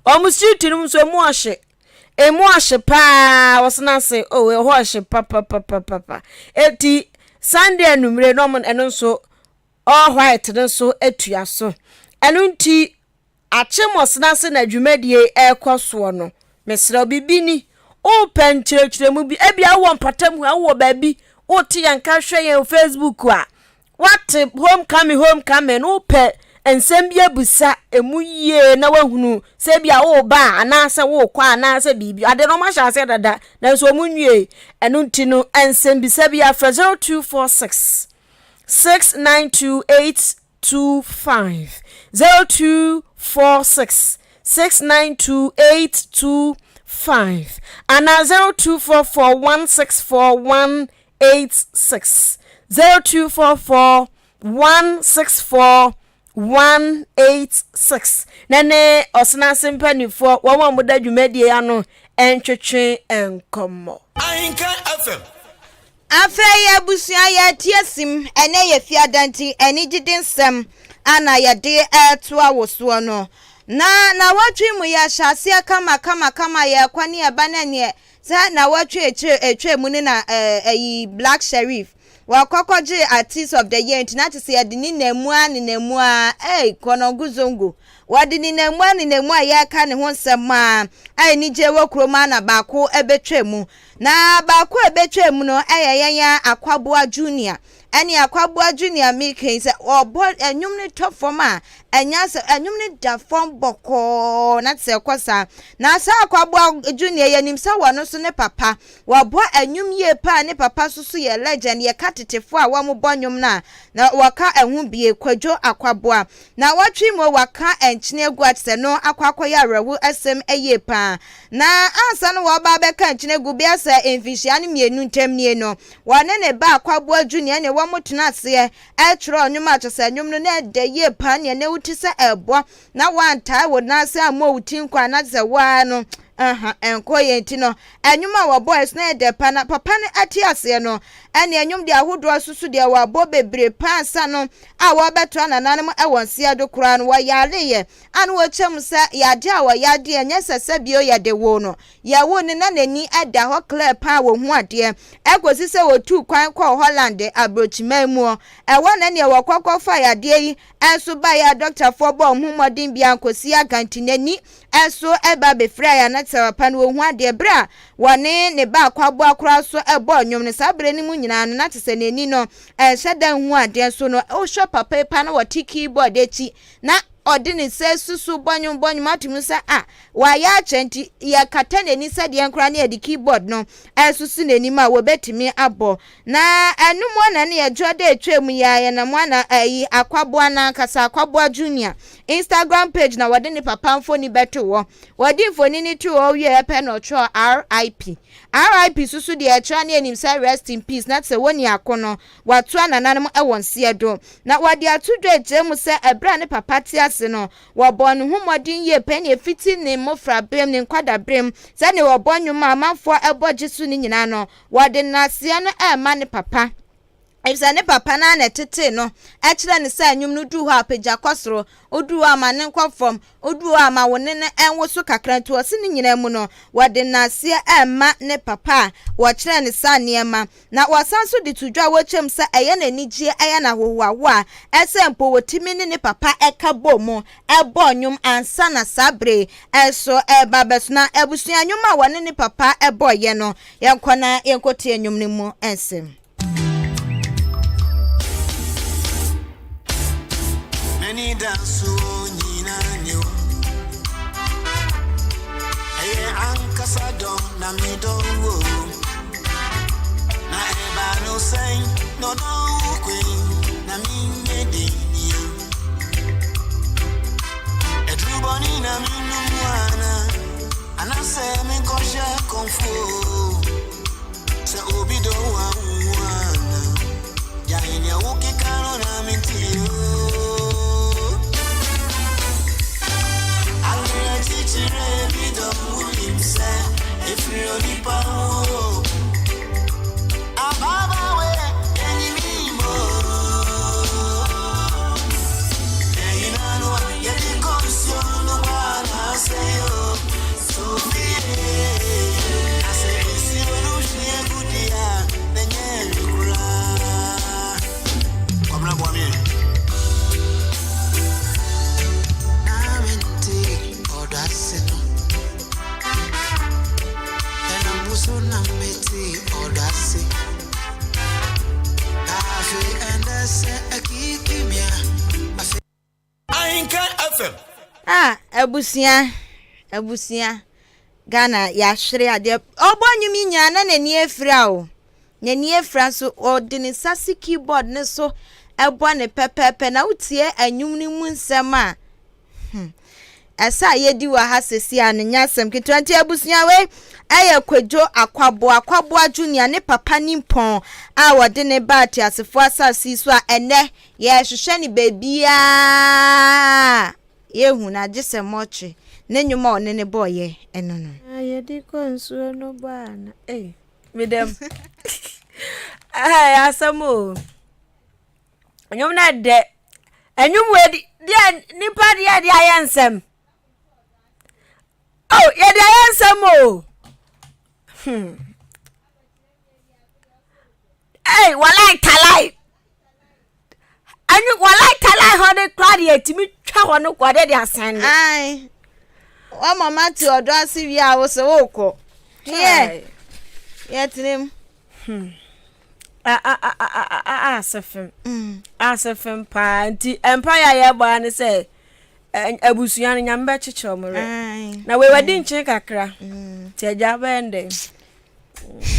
ɔmo street no nso emu ɔhye emu ɔhye paa ɔsena ase oh ɛhɔ ɔhye papapapapa eti Sunday anumere no ɔmo ɛno nso all white no nso atua so ɛno nti Akyem ɔsena ase na dwumadie yi ɛrekɔ soɔ no, mesrɛ wo biribi ni, wopɛ nkyerɛkyerɛmu bi, ebia wowɔ mpɔtam hɔ a, wowɔ baabi, wote yɛn nka hwɛ yɛn wɔ Facebook a, woate home coming home coming, wopɛ nsɛm bi abusa emu yie na woahunu sɛ ebia woreba a anaasɛ worekɔ a anaasɛ biribi, ade no wɔahyɛ aseɛ dada nanso wɔn nwie, ɛno nti no nsɛmbisa bi afrɛ 0246 6928 25 0246 692 825 anaa 0244 164 186 0244 164 186 na ne ɔsena ase mpanimfoɔ wɔn a wɔda dwumadie ano ntwetwe nkɔmmɔ. Ahenka FM. Afei abusua yɛte asim, ɛnɛ yɛ fiada nti anigyede nsɛm ana yɛde ɛretoa wo soɔ no. Na nawɔtwe mu yɛhyɛ aseɛ kama kama kama yɛkɔ ne yɛba na neɛ sɛ nawɔtwe akyire atwa mu no na ɛyi Black Sherif wɔkɔkɔ gye Artist of the Year nti na kyesɛ yɛde ne namu a ne namu a ei Kɔnɔngo Zongo wɔde ne namu a ne namu a yɛreka ne ho nsɛm a a anigye wɔ kurom a na baako ɛbɛtwa mu. Na baako a ɛbɛtwaam no yɛ yɛn ara Akwaboah Junior. Ɛne Akwaboah Junior meka yi sɛ ɔbɔ nnwom no tɔ fam a, ɛnyɛ asɛ nnwom no da fam bɔkɔɔ na te sɛ ɛkɔ saa. Na saa Akwaboah Junior yɛnim sɛ wɔno nso ne papa wɔbɔ nnwom yie paa ne papa nso so yɛ legend yɛka tetefoɔ a wɔbɔ nnwom no a na wɔka ɛho bie Kwadwo Akwaboah. Na wɔtwe mu waka nkyene agu a te sɛ no akɔ akɔyɛ awerɛho asɛm yie paa. Na ansa na wɔreba abɛka nkyene agu bɛyɛ sɛ mfinhyia no mmienu ntam nie no, wɔne ne ba Akwaboah Junior ne wɔn tena aseɛ twerɛɛ nnwom a kyerɛ sɛ nnwom no na ɛdɛ yie paa nea na wote sɛ ɛrebɔ na woantae wo nan ase ammɔ wo ti nkwa na kyerɛ sɛ wo ara no. Aha, ɛnkɔ yɛ nti no, ɛnwom a wɔbɔɛ so na yɛ dɛ pa na papa no ɛte aseɛ no, ɛne ɛnwom deɛ ahodoɔ nso so deɛ wɔabɔ bebree paa ansa no a wɔrebɛtoa nananom ɛwɔ nseɛ do koraa no wɔyareeɛ a na wɔkyɛ mu sɛ yadeɛ a wɔyadeɛ nyɛ sɛ sɛ bio yɛde woo no, yɛwoo no na n'ani ɛda hɔ clear paa wɔhu adeɛ ɛkɔsi sɛ wɔtuu kwan kɔɔ Holland abrokyiman muɔ ɛwɔ na neɛ wɔkɔ kɔfa yadeɛ yi ɛnso baeɛ a dɔktafoɔ bɔɔ wɔn ho mmɔden biara nkɔsi aga nti n'ani nso ba bɛfiraa yɛn anatɛw apa no, wɔhu adeɛ. Berɛ a wɔne ne ba akwaboa koraa so bɔɔ nnwom no, saa berɛ no mu nyinaa no, na te sɛ n'ani no nhyɛ da nhu adeɛ nso no, wohwɛ papa yi paa na wɔte keyboard akyi na ɔde ne nsa susu bɔ nnwom bɔ nnwom ato mu sɛ a wayɛ akyɛ nti yɛkata n'ani sɛdeɛ koraa ne yɛde keyboard no ɛsusu n'anim a wɔbɛtumi abɔ. Na ɛno mu na ne yɛdwoɔ dɛ ɛtwa mu yi ara yɛnam a na ɛyi Akwaboa no ankasa, Akwaboa Junior, Instagram page na wɔde ne papa mfoni bɛtoo hɔ. Wɔde mfoni no too hɔ wieɛ pɛ na ɔtwerɛɛ RIP. RIP so so deɛ ɛkyerɛ ne yɛnim sɛ Rest in Peace na te sɛ wɔnni ako no, wɔatoa nananom wɔ nseɛ do. Na wɔde ato dwa akyerɛ mu sɛ ɛberɛ a ne papa te ase no, wɔbɔɔ ne ho mmɔden yie pɛ ne ɛfiti ne mmofraberem, ne nkwadaberem, sɛdeɛ wɔbɔ nnwom a amanfoɔ bɔ gye so no nyinaa no, Wɔde nnaseɛ no rema ne papa, efisɛ ne papa no ara na ɛtetee no kyerɛɛ no sɛ nnwom no duru hɔ a, pagya kɔ soro, woduru hɔ a, ma no nkɔ fam, woduru hɔ a, ma wo nne no nwoso kakra. Nti ɔse ne nyinaa mu no, wɔde nnaseɛ rema ne papa a wɔkyerɛɛ no saa nneɛma. Na wɔsan nso de to dwa a wɔkyerɛ mu sɛ ɛyɛ no anigyeɛ, ɛyɛ no ahohoahoa sɛ mpo wɔtumi ne ne papa ka bɔ mu bɔ nnwom ansa na saa bere yi nso reba abɛso. Na abusua nnwom a wɔne ne papa bɔeɛ no, yɛnkɔ na yɛnkɔtie nnwom no mu nsɛm. Ɛyɛ ankasa dɔ na medɔ wo Na ɛba no sɛn na ɔdɔ wo kwen na menyɛ den nie Aduru bɔne na menom ana Anasɛ menkɔhyɛ kɔmfoɔ Sɛ obi dɔ wo a wo ana Gyae nea wokeka no na mentie o Awerɛkyekyerɛ bi dɔ wonim sɛ ɛfiri onipa ho o Ababaawa ɛnyimi mo Ɛyina no a yɛde kɔ nsuo no bɔ anaasɛ o Sophie Na sɛ nsuo no hwie gu deɛ a na ɛnyɛ hwee koraa Kwabena boa me ɛ. Na mente ɔdɔ ase no Ɛnam wo so na mete ɔdɔ ase Afei ɛndɛ sɛ akiki me a Afei. Ahenkan FM. Ah abusua abusua Ghana yɛahwere adeɛ ɔbɔ nnwom yi nyinaa na n'ani afira o n'ani afira nso ɔde ne nsa si keyboard ne so ɛbɔ ne pɛpɛɛpɛ na wotie nnwom no mu nsɛm a hmm ɛsɛ a yɛdi wɔ ha sɛsi a no nyɛ asɛm ketewa nti abusua wei ɛyɛ Kwadwo Akwaboa Akwaboa Junior ne papa nimpɔn a wɔde ne ba ateasefoɔ asase yi so a ɛnɛ Yɛhwehwɛ no baabiara a yɛnhu no agye sɛ mortuary ne nnwom a ɔne no bɔeɛ ɛno no. Na yɛde kɔ nsuo no bɔ ana ei medam ɛyɛ asɛm o nnwom no ɛdɛ nnwom wei deɛ nipa deɛ de ayɛ nsɛm oh yɛde ayɛ nsɛm o hmm. Ei, walai talai. Ɛnyi walai talai hɔ de kora deɛ etimi twa hɔ no kɔ de de asɛn no. Ae. Wama mate ɔdɔ ase wie a wo sɛ wokɔ. Yɛ. Yɛtene mu. Hmm. Ase fem. Mm. Ase fem paa nti mpa yɛ a yɛbɔ ara ne sɛ abusua no nyame bɛkyekyere wɔn werɛ. Na wei wadi nkyen kakra. Mm. Nti agya bɛyɛ ndɛn.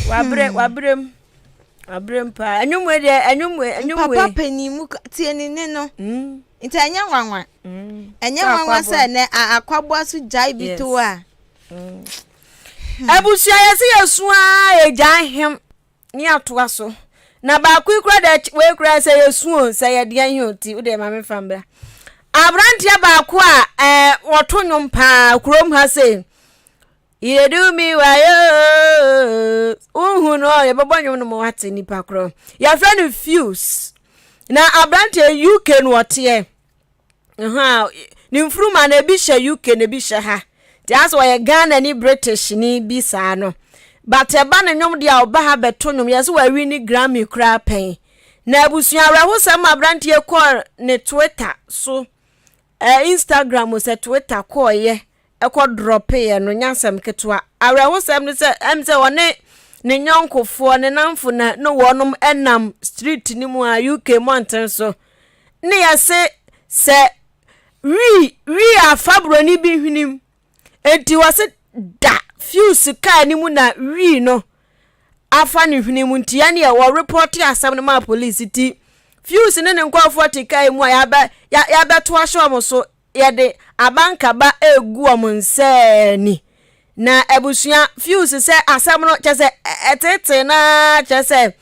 Wabrɛ hmm. wabrɛ mu wabrɛ mu paa ɛnwom wei deɛ ɛnwom wei ɛnwom wei. Papa panyin mu tie ne ne no. Hmm. Nti ɛnyɛ nwanwa. Hmm. Ɛnyɛ nwanwa sɛ ɛnɛ akwaboa so gyae bi to a. Abusua yɛsi yɛ sua egya ahem ne atoa so na baako yi kura dɛ wei kura sɛ yɛ su o sɛ yɛ deɛ hin o ti o deɛ maame fa mbra aberanteɛ baako a ɛɛ wɔto nnwom paa kurom ha sei. You dey do me wayo. Wohu no yɛbɛbɔ nnwom no ma wate nipa korɔ. Yɛfrɛ no Fuse. Na aberanteɛ UK no ɔteɛ. Ne mfuruma no ebi hyɛ UK na ebi hyɛ ha. Nti asɛ ɔyɛ Ghana ni British ni bi saa no. But ɛba ne nnwom deɛ a ɔba ha bɛto nnwom. Yɛsɛ wawi ne Grammy koraa pɛn. Na abusua awerɛhosɛm ma aberanteɛ kɔɔ ne Twitter so, eh, Instagram sɛ Twitter kɔɔyɛ kɔ drɔpeeɛ no nyɛ asɛm ketewa. Awerɛhosɛm ne sɛ, ɛm sɛ ɔne ne nyɔnkofoɔ, ne namfo na ne wɔnom nam street no mu a UK mmɔnten so. Ne yɛse sɛ wii wii afa buroni bi hwenem. Enti wɔse da fuse kaa no mu na wii no afa ne hwene mu nti ɛneɛ wɔrepɔte asɛm no maa polisi ti fuse ne ne nkurɔfoɔ te kaa mu a yɛabɛ yɛabɛto ahyɛ wɔn so yɛde abankaba regu wɔn nsa ni. Na abusua fuse sɛ asɛm no kyɛ sɛ ɛtetee no ara kyerɛ sɛ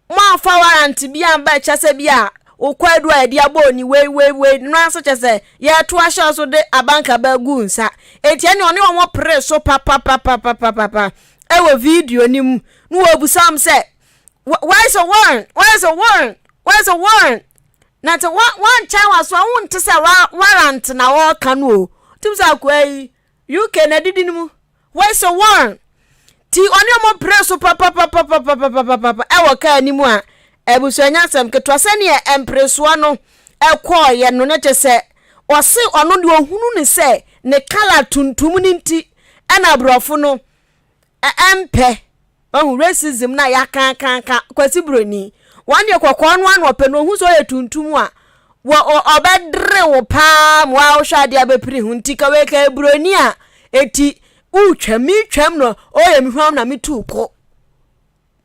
moamfa warrant bi amba kyerɛ sɛ bi a wokɔ adu a yɛde abɔ oni wei wei wei no ara nso kyerɛ sɛ yɛto ahyɛ so de abankaba gu nsa. Enti ɛne ɔne wɔn pere so papapapapapapa ɛwɔ video no mu na wɔbisa wɔn sɛ where is the warrant where is the warrant where is the warrant Na sɛ wɔnkyɛn w'aso a wonte sɛ warrant na wɔreka no o. Tim sɛ akoa yi UK na adidi no mu. Where's the warrant? Ti ɔne ɔmo pere so papapapapapapapa ɛwɔ kaa no mu a abusua nya asɛm ketewa sɛdeɛ mperesoɔ no ɛkɔɔyɛ no na kyɛ sɛ ɔse ɔno deɛ ɔhunu ne sɛ ne kala tuntum no nti ɛna aborɔfo no ɛmpɛ Wahu racism no a yɛakaakaaka Kwasi Broni. Wɔn deɛ kɔkɔɔ no ano ɔpɛ no ohu sɛ ɔyɛ tuntum a wɔ ɔbɛdere wo paa ma wohwɛ adeɛ abɛpiri ho nti ka wei ka broni a eti wotwam metwam no ɔyɛ me hwam na metu ko.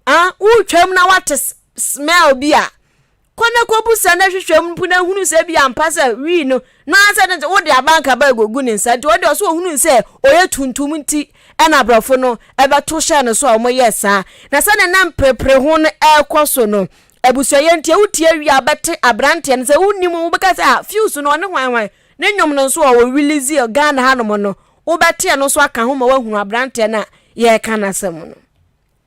Ah wotwam na wate smell bi a Kɔ na kɔbisa na hwehwɛ mu mpo na hunu sɛ bi ampa sɛ wii no na sɛ ne wode abankaba agugu ne nsa nti ɔde ɔso ohunu sɛ ɔyɛ tuntum nti ɛna aborɔfo no ɛbɛto hyɛ no so a wɔyɛ saa na sɛ ne nam perepere ho no ɛrekɔ so no abusuayɛ nti wotie wie a bɛte aberanteɛ no sɛ wonim wobɛka sɛ ah fuse no ɔne hwan hwan ne nnwom no nso ɔwɔ release Ghana hanom no wobɛte ɛno nso aka ho ma woahunu aberanteɛ no a yɛreka n'asɛm no.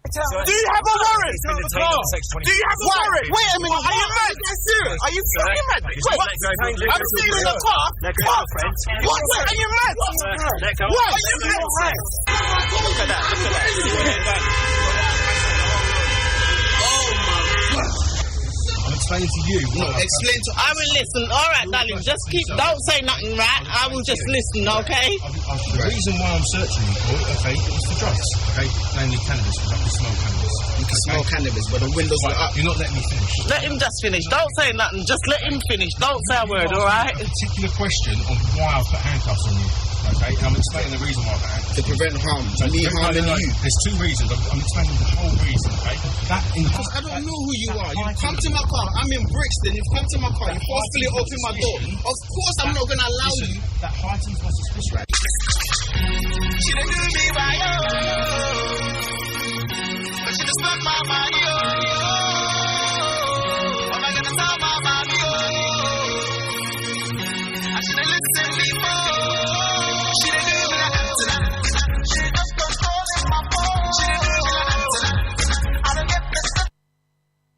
Do you have a warrant? Do you have a warrant? Wait a minute. Are you mad? Are you serious? Are you fucking mad? Wait, I'm sitting in the car. What? What? Wait, are you mad? What? Are you mad? Look at that. Look at that. Oh my God. I'm explaining to you. No, explain to I will listen. All right, darling. Just keep. Don't say nothing, right? I will just listen, okay? The reason why I'm searching you for, okay, it was for drugs, okay, namely cannabis, because I can smell cannabis. You can smell cannabis, but the windows right, were up. You're not letting me finish. Let him just finish. Don't say nothing. Just let him finish. Don't say a word, all right? A particular question on why I put handcuffs on you. Okay, and I'm explaining the reason why I put handcuffs To prevent harm. So me no, harming no, no, you. There's two reasons. I'm, I'm explaining the whole reason, okay? That in Because I don't know who you are. You've come to my car. I'm in Brixton. You've come to my car. You forcefully opened my door. Of course, I'm not going to allow Listen, you. That heightens my suspicion. She done do me right, oh. But she just spent my money, oh. Am I gonna tell my mommy, oh? I should have listened before. She done do me like that. She just don't call in my phone. She done do me like that. I don't get this.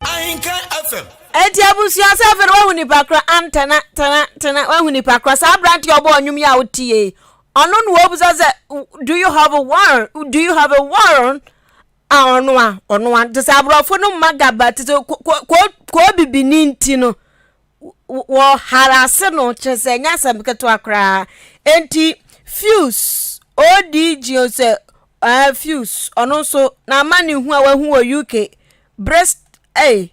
Ahinkan FM. Enti abusua sɛ afei no wahu nipa korɔ antena tena tena wahu nipa korɔ saa aberante a ɔbɔ ɔnwom yi a wotie yi ɔno na wɔbusa sɛ do you have a warrant do you have a warrant a ɔno a ɔno a te sɛ aborɔfo no mma gaba te sɛ koo bibini nti no wɔ harase no kyerɛ sɛ ɛnyɛ asɛm ketewa koraa enti fuse odg sɛ uh, fuse ɔno nso na ama ne hu a wahu wɔ UK Brist ei,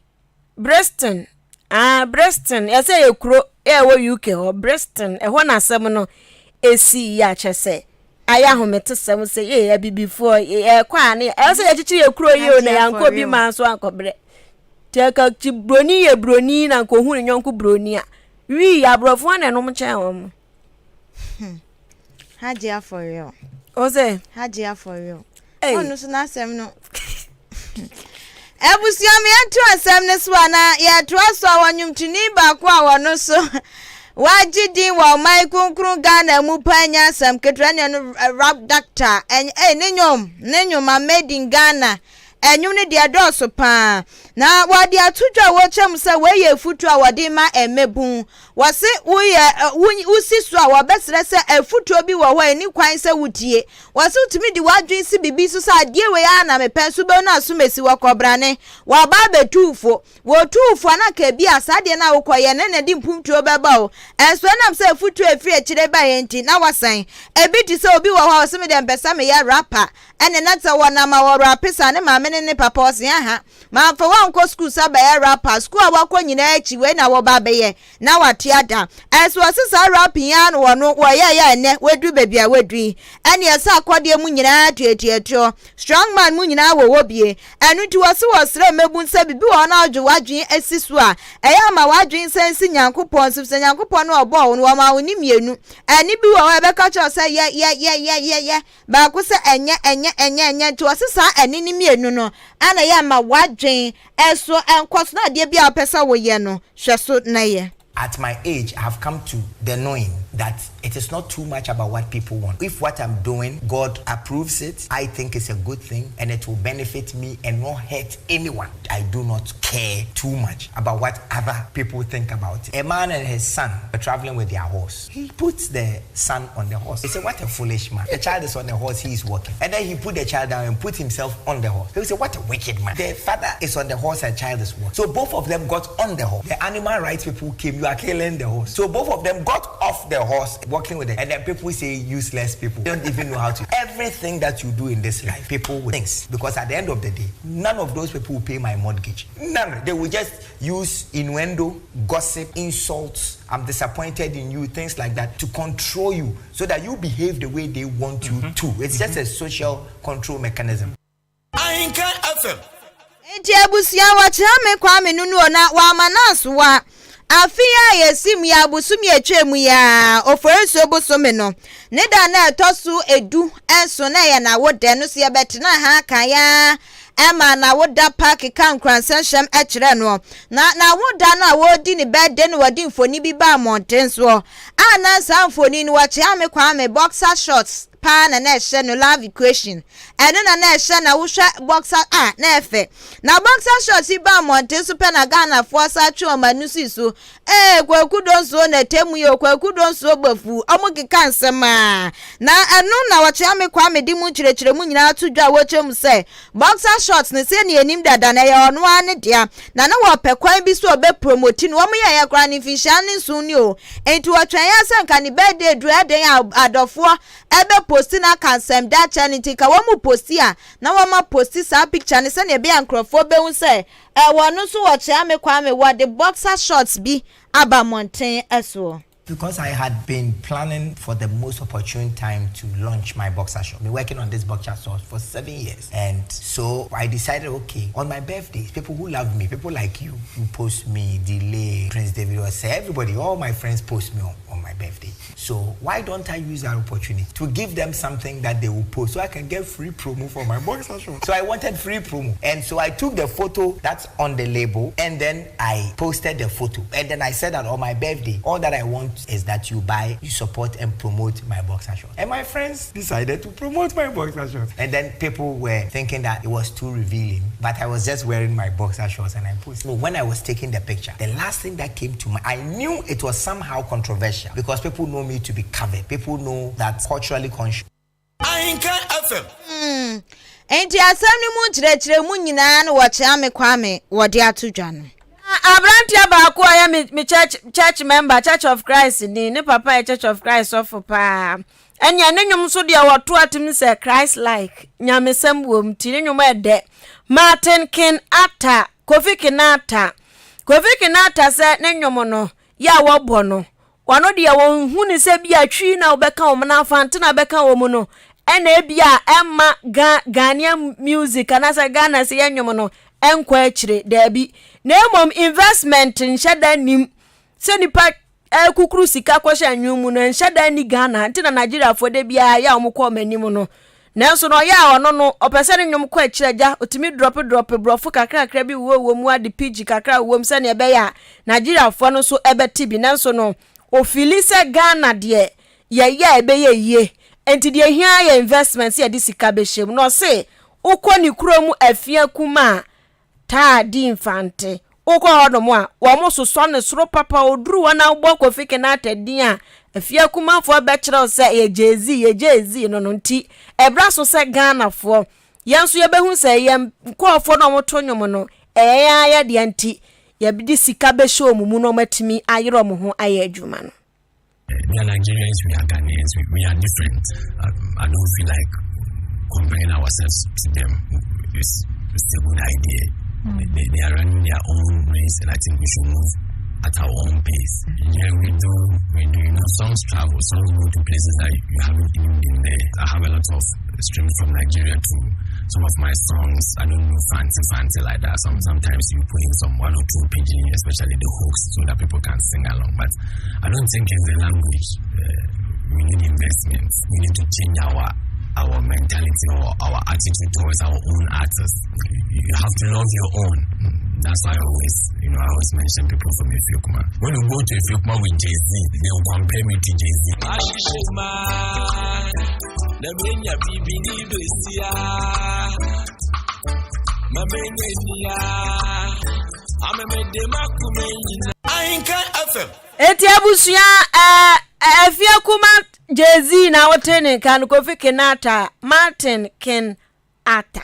Bristol, ah, Bristol, yɛsɛ yɛ kuro yɛ ɛwɔ UK hɔ, Bristol, ɛhɔ na asɛm no ɛsii yi akyɛ sɛ ayɛ ahometesɛm sɛ yɛ abibifoɔ yɛkɔ a ne ɛwɔ sɛ yɛkyekyere yɛ kuro yi o na yɛankɔ obi maa nso ankɔbrɛ nti ɛka ti buroni yɛ buroni na nkɔhu ne yɔnko buroni a wii aborɔfoɔ na ɛnom kyɛn wɔn. Hmm. Hajia for real. O sɛ. Hajia for real. Ɔno nso n'asɛm no. Abusua me yɛnto asɛm no so anaa yɛtoa so a wɔ nnwomtoni baako a wɔno so. Wagye din wɔ ɔman kronkron Ghana mu paa nyɛ asɛm ketewa ne ɛno rap doctor ɛy ne nnwom ne nnwom a made in Ghana ɛnwom no deɛ ɛdɔɔso paa na wɔde ato dwa a wɔkyerɛ mu sɛ wei yɛ afutuo a wɔde ma mmabun wɔse woyɛ wosi so a wɔbɛsrɛ sɛ afutuo bi wɔ hɔ a ɛni kwan sɛ wotie wɔse wotumi de w'adwene si biribi so sɛ adeɛ wei ara na mepɛ nso bɛhu no asomasi wɔ kɔbrane wɔaba abɛtu fo Wɔtuu fo a na anka ebia saa adeɛ no a wokɔyɛ no na ɛde mpuntuo bɛba o. Ɛnso ɛnam sɛ afutuo a ɛfiri akyire baeɛ nti, na wasan. Ebi te sɛ obi wɔ hɔ a ɔse me deɛ mepɛ sɛ meyɛ rapper. Ɛnne na sɛ wɔnam a wɔrape saa ne maame ne ne papa ɔse aha, mamfa wo ankɔ sukuu sɛ bɛyɛ rapper, sukuu a woakɔ nyinaa akyi wei na woba abɛyɛ. Na wate ada. Ɛnso ɔse saa rapping yi ara na wɔno wɔyɛeɛ a ɛnnɛ waduru baabi a waduru yi. Ɛnneɛ sɛ akɔdeɛ mu nyinaa tuatuatuo, strong man mu nyinaa wɔwɔ bie. Ɛno nti wɔse wɔsrɛ mmabun sɛ biribi wɔ hɔ na wodwe w'adwene asi so a, ɛyɛ a ma w'adwene nsan nsi Nyankopɔn so, efisɛ Nyankopɔn no a ɔbɔɔ wo no, wɔmaa wo nne mmienu. Ɛnne bi wɔ hɔ a ɛbɛka kyerɛ wo sɛ yɛ, yɛ, yɛ, yɛ, yɛ, yɛ, baako sɛ ɛnyɛ, ɛnyɛ, ɛnyɛ, ɛnyɛ. Nti wɔse saa ɛnne no mmienu no na ɛyɛ a ma w'adwene so nkɔ so na adeɛ bi a wopɛ sɛ woyɛ no, hwɛ so na yɛ. At my age, I have come to the knowing that it is not too much about what people want. If what I'm doing, God approves it, I think it's a good thing and it will benefit me and not hurt anyone. I do not care too much about what other people think about it. A man and his son were traveling with their horse. He puts the son on the horse. He said, What a foolish man. The child is on the horse, he is walking. And then he put the child down and put himself on the horse. He said, What a wicked man. The father is on the horse and child is walking. So both of them got on the horse. The animal rights people came, You are killing the horse. So both of them got off the horse, walking with it. And then people say, Useless people. They don't even know how to. Everything that you do in this life, people will think. Because at the end of the day, none of those people will pay my mortgage. None. They will just use innuendo, gossip, insults, I'm disappointed in you, things like that, to control you so that you behave the way they want you mm -hmm. to. It's mm -hmm. just a social control mechanism. Ahinka FM. Nti abusua wɔkyerɛ me Kwame no nuo na wama no asoa. Afe yi a yɛsi mu yi abosom atwa mu yi a Oforisuo bosome no ne da na ɛtɔ so edu nso na ɛyɛ n'awodɛ no so yɛbɛtena ha kan ya ɛma n'awoda pa keka nkoransɛnhyɛm kyerɛ noɔ. Na n'awoda no a wɔredi ne birthday no wɔde mfoni bi baa mmɔnten soɔ a na saa mfoni no wɔkyea me Kwame boxer shorts paa na na ɛhyɛ no love equation ɛno na na ɛhyɛ na wohwɛ boxer a na ɛfɛ na boxer shorts yi baa mmɔnten so pɛ na Ghanafoɔ sa twe wɔn ani si so Ee, Kwaku Donsuo na ɛtɛ mu yi o, Kwaku Donsuo Bafu, ɔmo keka nsɛm a. Na ɛno na Ɔkyeame Kwame de mu nkyerɛkyerɛmu nyinaa to dwa a wɔkyerɛ mu sɛ, boxer shorts no sɛnea yɛnim dada no ɛyɛ ɔno ara ne dea, na na wɔpɛ kwan bi so a ɔbɛ promoti no, wɔn yɛeɛ koraa no mfinhyia ne nson ni o, enti wɔtwɛn ara sɛ nka ne birthday duru a ɛdɛn a adɔfoɔ ɛbɛ posti no aka nsɛm da akyerɛ no nti nka wɔn posti a na wɔn aposti saa picture no sɛnea ɛbɛyɛ a nkorɔfoɔ bɛhu sɛ Ɛwɔ no nso wɔ Kyeame Kwame wɔde boxer shorts bi aba mmɔnten soɔ. Because I had been planning for the most opportune time to launch my boxer shop. Been working on this boxer shop for seven years. And so I decided, okay, on my birthday, people who love me, people like you, who post me, Delay, Prince David say everybody, all my friends post me on, on my birthday. So why don't I use that opportunity to give them something that they will post so I can get free promo for my boxer shorts? So I wanted free promo. And so I took the photo that's on the label and then I posted the photo. And then I said that on my birthday, all that I want is that you buy, you support and promote my boxer shorts. And my friends decided to promote my boxer shorts. And then people were thinking that it was too revealing, but I was just wearing my boxer shorts and I posted. So when I was taking the picture, the last thing that came to mind, I knew it was somehow controversial because people know me to be covered. People know that culturally conscious. Ahinkan FM. Mm. Enti asɛm no mu nkyerɛkyerɛmu nyinaa no wɔkyea Kwame wɔde ato dwa no. Aberanteɛ baako a ɔyɛ me me church church member Church of Christ ni ne papa yɛ Church of Christ sɔfo paa ɛnea ne nnwom nso deɛ wɔto atom sɛ Christ like nyamesɛm wom ti ne nnwom ɛdɛ Martin King Atta Kofi Kinata Kofi Kinata sɛ ne nnwom no yɛ a wɔbɔ no Wɔn deɛ wɔnhu no sɛ bi a Twi na wɔbɛka wɔn na Fante na bɛka wɔn no ɛna ebi a ɛmma Ga Ghanaian music anaasɛ Ghana sɛ yɛ nnwom no ɛnkɔ akyire daabi na mmom investment nhyɛ da nnim sɛ nipa ɛkukuru sika kɔhyɛ nnwom mu no ɛnhyɛ da nni Ghana nti na Nigeriafoɔ da biara yɛ a wɔn kɔ wɔn anim no nanso na ɔyɛ a ɔno no ɔpɛ sɛ ne nnwom kɔ akyire agya ɔtumi drɔpe drɔpe borɔfo kakrakra bi wɔ wɔ mu ade pidgin kakra wɔ mu sɛnea ɛbɛyɛ a Nigeriafoɔ no nso ɛbɛte bi nanso no. Ofili sɛ Ghana deɛ yɛyɛ a ɛbɛyɛ yie nti deɛ ɛhia ara yɛ investment sɛ yɛde sika bɛhyɛ mu. Na ɔse wokɔ ne kurom Afiakuma a taa di Mfante. Wokɔ hɔnom a, wɔsosɔ no soro papa. Ɔduru hɔ na wobɔ Kofi Kinaata din a, Afiakumafoɔ bɛkyerɛ wo sɛ ɛyɛ Jay-Z, yɛ Jay-Z no no. Nti ɛberɛ aso sɛ Ghanafoɔ, yɛn nso yɛbɛhu sɛ yɛn nkurɔfoɔ no a wɔto nnwom no, ɛyɛ yɛn ara yɛn dea nti, yɛde sika bɛhyɛ wɔn mu na wɔatumi ayere wɔn ho ayɛ adwuma no. We are Nigerians, we are Ghanaians, we, we are different. Um, I don't feel like comparing ourselves to them is, is a good idea. Mm. They, they are running their own race, and I think we should move at our own pace. Yeah, we do. We do. You know, songs travel. Songs go to places that you haven't even been there. I have a lot of streams from Nigeria to some of my songs. I don't know fancy, fancy like that. Some sometimes you put in some one or two pidgin, especially the hooks, so that people can sing along. But I don't think it's the language. Uh, we need investments. We need to change our our mentality or our attitude towards our own artists. You have to love your own. That's why I always, you know, I always mention people from Efiokuma. When you go to Efiokuma with Jay Z, they will compare me to Jay Z. Eti abusua ɛɛ Afia Kuma Jay-Z na wote ne nka no Kofi Kinata Martin Kin Ata.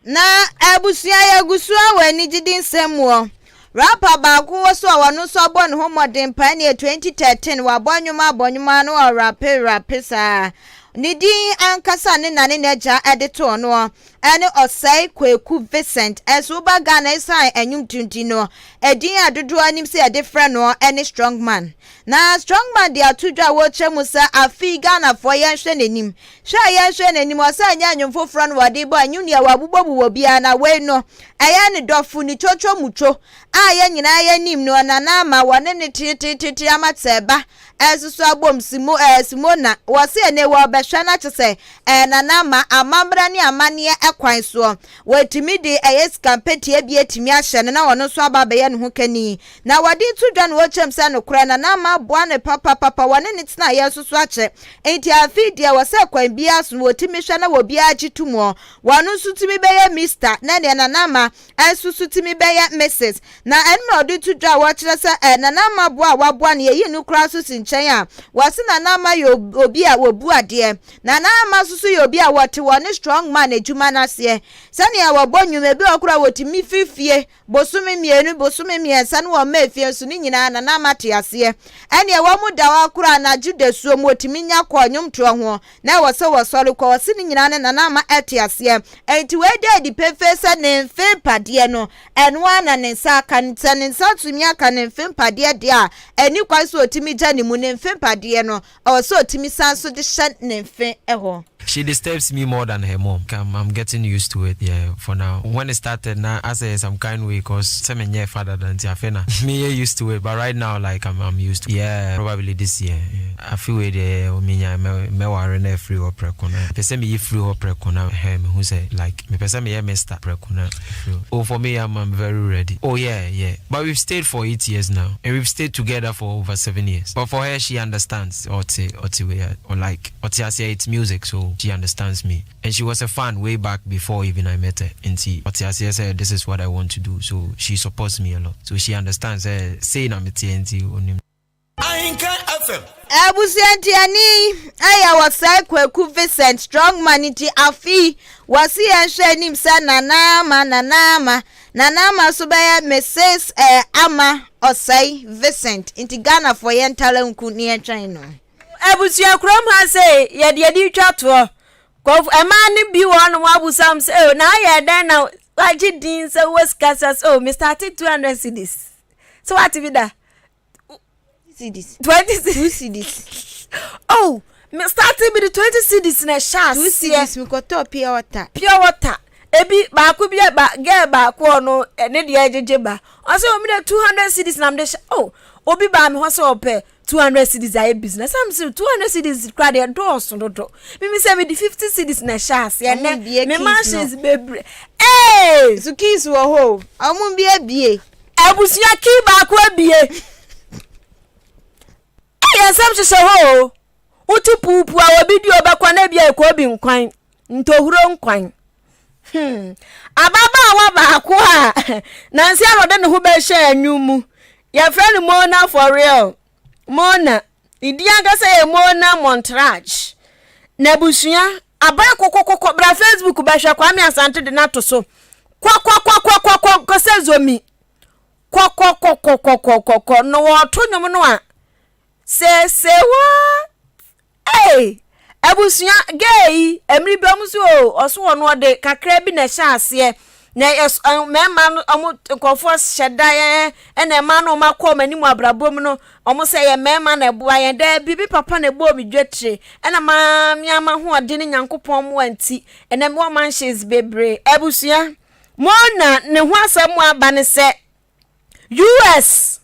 Na abusua yɛgu so ara wɔ anigyede nsɛm mu ɔ. Rapper baako wɔ so a ɔno nso abɔ ne ho mmɔden paa neɛ 2013 wabɔ nnwom abɔ nnwom ara na ɔrape rape saa. Ne din ankasa ne na ne n'agya de too noɔ ɛne Ɔsɛe Kweku Vincent. Ɛnso woba Ghana ɛsiane nnwomto nti no edin a dodoɔ nim sɛ yɛde frɛ noɔ ɛne Strongman. Na Strongman de ato dwa a wɔrekyerɛ mu sɛ afe yi Ghanafoɔ yɛnhwɛ n'anim. Hwɛ a yɛnhwɛ n'anim, ɔsɛ ɛnyɛ nnwom foforɔ na wɔde bɔ, nnwom deɛ wɔabobɔbobɔ biara na wei no ɛyɛ ne dɔfo ne twotwo mutwo a yɛn nyinaa yɛnim no, Nana Ama wɔne no teeteetete ama sɛ ba ɛsoso abom simo ɛɛ Simona wɔse ɛnɛ wɔrebɛhwɛ no akyɛ sɛ ɛɛ Nana Ama amammerɛ ne amanneɛ ɛkwan soɔ wɔatumi de ɛyɛ sika mpɛtea bi atumi ahyɛ no na ɔno nso aba abɛyɛ ne ho kani Na wɔde to dwa na wɔkyerɛ mu sɛ nokorɛ Nana Ama aboa no papapapa, wɔne no tenaeɛ nso so akyɛ, enti afei deɛ wɔ sɛ kwan biara so no wɔtumi hwɛ na obiara gye to muɔ, wɔno nso tumi bɛyɛ Mister na neɛ Nana Ama nso so tumi bɛyɛ Misis. Na ɛno na wɔde to dwa a wɔkyerɛ sɛ eh, Nana Ama boa a waboa no yɛyi no koraa nso si nkyɛn a, wɔse Nana Ama yɛ obi a wɔbu adeɛ. Nana Ama nso so yɛ obi a wɔte wɔne Strong Man adwuma no aseɛ. Sɛdeɛ wɔbɔ nnwom, ebi wɔ hɔ koraa a wɔtumi firi fie Bosome mmienu, bosome mmiɛnsa ne wɔn mma efie nso ne nyinaa Nana Ama te aseɛ. Ɛneɛ wɔn da hɔ koraa anadwo dasuo mu wɔtumi nya kɔ nnwomtoɔ ho na ɛwɔ sɛ wɔsɔre kɔ. Wɔse ne nyinaa no Nana Ama te aseɛ. Enti wei da adi pefee sɛ ne mfe mpadeɛ no ɛno ara na ne nsa aka. Sɛ ne nsa atumi aka ne mfe mpadeɛ deɛ a, ɛnni kwan sɛ ɔtumi gya ne mu. Ne mfe mpadeɛ no Ɛwɔ sɛ ɔtumi san nso de hyɛ ne mfe hɔ. She disturbs me more than her mom I'm I'm getting used to it yeah for now when it started na asɛ some kind way cause sɛ me nyɛɛ fa dada nti afei na me yɛ used to it but right now like I'm I'm used to yeah probably this year yeah afe wei deɛ me nya mɛ mɛware na afiri hɔ prɛko na mepɛ sɛ me yi firi hɔ prɛko na hɛn me hu sɛ like mepɛ sɛ me yɛ Mister prɛko na afiri hɔ oh for me I'm I'm very ready oh yeah yeah but we've stayed for 8 years now and we've stayed together for over 7 years but for her she understands ɔte ɔte wei or like ɔte aseɛ it's music so she understands me and she was a fan way back before even I met her nti ɔte aseɛ sɛ this is what I want to do so she supports me a lot so she understands sɛ sei na meteɛ nti onim. Ahenkan FM. Abusua ntiani ɛyɛ wɔsɛe Kwaku Vincent Strongman nti afe yi wɔse yɛnhwɛ anim sɛ Nana Ama Nana Ama Nana Ama nso bɛyɛ Mrs eh, Ama Ɔsɛe Vincent nti Ghanafoɔ yɛntara nku ne yɛntwɛn no. Abusua kurom ha sei yɛde yɛde twa toɔ kɔf ɛmaa no bi wɔ hɔnom abusam sɛ oh na ayɛ dɛn na wagye din sɛ wowɔ sika sɛ oh me starte 200 cedis sɛ wate bi da cedis. 20 cedis. 2 cedis. Oh, me starting bi de 20 cedis na ɛhyɛ aseɛ. 2 cedis mekɔtɔɔ pure water. Pure water. Ebi baako bi ba girl baako ɔno ne deɛ gyegye ba. Ɔsɛ omi de 200 cedis na mede hyɛ. Oh, obi baa me hɔ sɛ ɔpɛ 200 cedis ayɛ business. Am sɛ 200 cedis kora deɛ dɔɔso dodo. Mimi sɛ mede 50 cedis na ɛhyɛ aseɛ. Nɛ me machines bebree. Ee! So keys wɔ hɔ o. Ɔmo bi abie. Abusua key baako abie. deɛ nsɛm hyehyɛ hɔ o. Wote puupuu a obi di obɛkɔ na ebia ɛkɔ obi nkwan, ntohuro nkwan. Hmm. Ababaawa baako a nansi a ɔde ne ho bɛhyɛ anwum mu. Yɛfrɛ no Mona for real. Mona. Ne din ankasa yɛ Mona Montrage. N'abusua aban kɔkɔkɔkɔ bra Facebook bɛhwɛ Kwame Asante de no ato so. Kɔkɔkɔkɔkɔkɔ sɛ zomi. Kɔkɔkɔkɔkɔkɔkɔ na wɔto nnwom no a Sesewa ei abusua gay yi mmere bi ɔmo so o ɔso ɔno ɔde kakra bi na ɛhyɛ aseɛ na ɛs mmarima no ɔmo nkurɔfoɔ hyɛ da yɛn ɛna mmaa no ɔmo akɔ ɔmo anim abrabɔ mu no ɔmo sɛ yɛ mmarima na ɛboa yɛn daabi bi papa na ɛbɔɔ me dwetire ɛna maa me ama hoɔden ne nyankopɔn mmoa nti ɛnɛ mewɔ mansions bebree abusua mo na ne ho asɛm aba ne sɛ US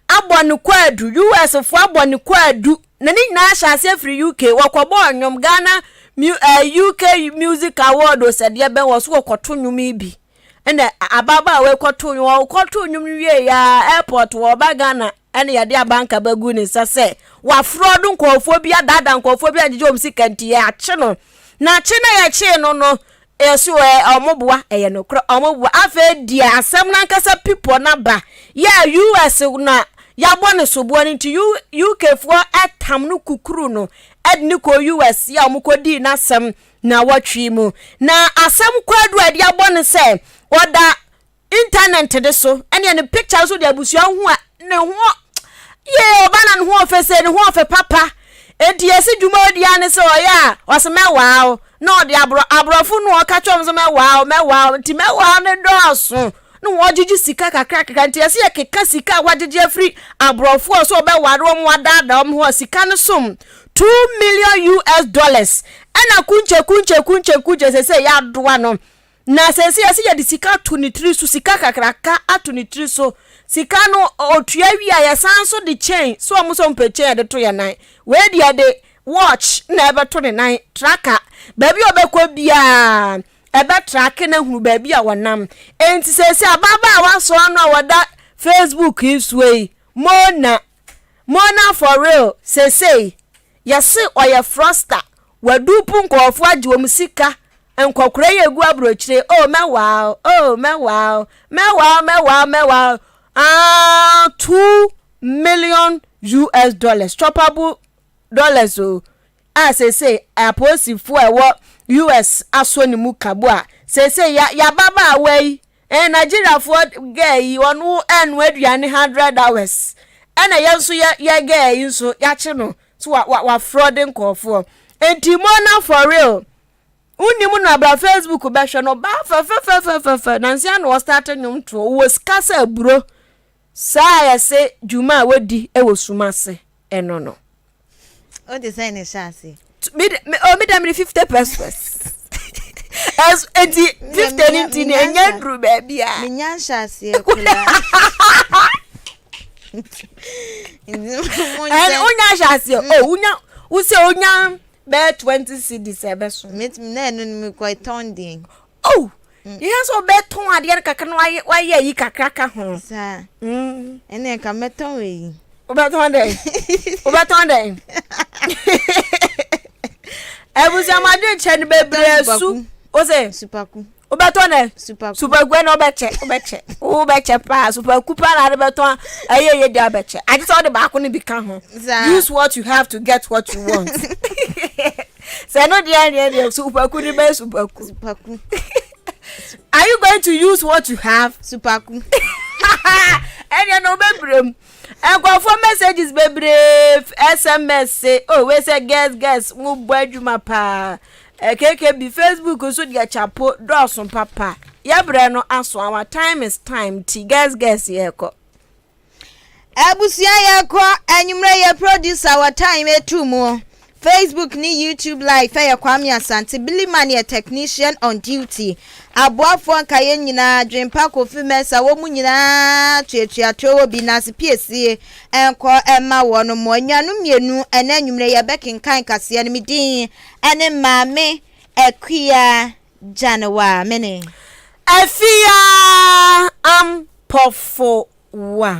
abɔ no kwaadu, US foɔ abɔ no kwaadu, na ne nyinaa hyɛ aseɛ firi UK, wɔkɔbɔɔ nnwom Ghana mu eh, UK Music Award o sɛdeɛ bɛn wɔ so wɔkɔto nnwom yi bi. Ɛna ababaawa yi kɔto nnwom, ɔkɔto nnwom no wie ya airport wɔba Ghana ɛna yɛde abanka bɛgu ne nsa sɛ wafrɔdo nkurɔfoɔ bi adaadaa nkurɔfoɔ bi agyegye wɔn sika nti yɛakye no. Na kye na yɛkyee no no, Yɛse ɛ ɔmo boa ɛyɛ nokorɛ ɔmo boa afei deɛ asɛm no ankasa pipɔ no aba yɛ a US na yabɔ no soboɔ no nti UK foɔ ɛtam no kukuru no ɛde no kɔɔ US yɛ a ɔmo kɔ dii n'asɛm nawɔtwe mu na asɛm kwaadu a ɛde abɔ no sɛ ɔda Internet de so ɛne ne picture nso de abusua ho a ne ho yee ɔba na ne ho ɔfɛ sɛ ne ho ɔfɛ papa enti yɛsi dwuma odi ano sɛ ɔyɛ a ɔsɛ mɛwaa o na ɔde aborɔ aborɔfo no ɔka kyerɛ wɔn sɛ mɛwaa o mɛwaa o nti mɛwaa no dɔɔso na wɔgyegye sika kakra kakra nti yɛsi yɛkeka sika a wɔagyegye afiri aborɔfo a sɛ ɔbɛware wɔn adaadaa wɔn ho a sika no som 2 million US dollars ɛna kunche kunche kunche kunche sɛ sɛ yɛadoa no. Na seesei ɛsɛ yɛde sika to ne tiri so, sika kakraka ato ne tiri so. Sika no ɔtua wie a yɛsan nso de chain, so wɔn nso mpɛ chain yɛde to yɛn nan. Wei deɛ yɛde watch na ɛbɛto ne nan, tracker. Baabi a ɔbɛkɔ biara ɛbɛ tracke na hunu baabi a wɔnam. Enti seesei ababaawa soa no a wɔda Facebook yi soɔ yi, Mona, Mona for real, seesei Yɛse ɔyɛ fraudster, waduupu nkurɔfoɔ agye wɔn sika, nkɔkora yi egu aburokyire, oh mɛwaa o, oh mɛwaa o, mɛwaa o, mɛwaa o, mɛwaa o, ah 2 million US dollars, choppable dollars o, a seesei apolisifoɔ a ɛwɔ US asɔ ne mu kabo a seesei ya yababaawa yi Eh Nigeriafoɔ girl yi ɔno ɛnoa aduane 100 hours ɛna yɛn nso yɛ yɛ girl yi nso yɛakye no so wa wa wafrɔde nkɔɔfoɔ nti Mona for real wonim no abra Facebook bɛhwɛ no ɔbaa fɛfɛfɛfɛfɛ nansi ano ɔstarte nnwom toɔ wɔ sika sɛ aburo saa a yɛse dwuma a wadi wɔ sum ase ɛno no. O de sɛn na ɛhyɛ ase? Me de me oh me de me 50 pesos. Ɛs eti 50 ni nti ni enya duru baabi a. Me nya nhyɛ aseɛ koraa. Ɛn onya nhyɛ aseɛ mm. oh wonya wosɛ onya bɛyɛ 20 cedis ɛbɛso. Metumi na ɛno no mekɔ tɔn deɛ. Oh mm. yɛhɛ sɛ ɔbɛtɔn adeɛ no kakra na wayɛ wayɛ ayi kakra ka ho. Saa. Mm. Ɛnna nka mɛtɔn eyi. Wobɛtɔn dɛn? Wobɛtɔn dɛn? Abusuamadwe kyɛ no bebree su. O se. Supaku. Wobɛtɔn dɛn? Supaku. Supaku ɛna wobɛkyɛ wobɛkyɛ wobɛkyɛ paa supaku paa na ade bɛtɔn ɛyɛ yɛ di abɛkyɛ. Agye sɛ ɔde baako no bi ka ho. Use what you have to get what you want. Sɛ no deɛ deɛ deɛ supaku no bɛyɛ supaku. Supaku. Are you going to use what you have? Supaku. Ɛdeɛ na wobɛbrɛ mu. Nkurɔfoɔ messages bebree SMS se oh wei sɛ girls girls mo bɔ adwuma paa. KKB Facebook nso deɛ kyapo dɔɔso papa. Yɛbrɛ no aso our time is time ti girls girls yɛkɔ. Abusua yɛkɔ anwummerɛ yɛ producer wɔ time etu mu Facebook ne YouTube live yɛ Kwame Asante Billy Man yɛ technician on duty aboafoɔ nkaeɛ nyinaa Dwempa Kofi Mensah wɔn mu nyinaa tuatua tuo wɔ bi na ase piesie nkɔ ɛma wɔn mo anuanom mmienu ɛnɛ anwummerɛ yɛbɛkenkan kaseɛ no me din ɛne Maame Akua Gyanewa mene Afia Ampofo Wa.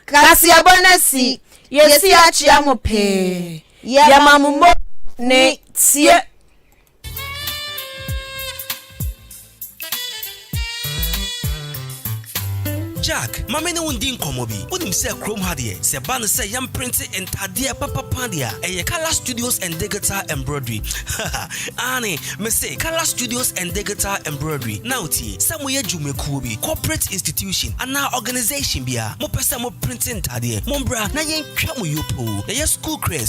Kaseɛbɔ no asi. Yɛsi akyea mo pee. Yɛma mo mo ne tie. Jack, ma me ne wo ndi nkɔmmɔ bi. Wonim sɛ kurom ha deɛ, sɛ ɛba no sɛ yɛmprinte ntadeɛ papapa deɛ a, ɛyɛ Color Studios and Digital Embroidery. Aane, mese Color Studios and Digital Embroidery. Now tie, sɛ moyɛ dwumakuo bi, corporate institution, anaa organization bi a, mopɛ sɛ moprinte ntadeɛ, mombra na yɛntwa mo yopoo. Yɛyɛ school crest.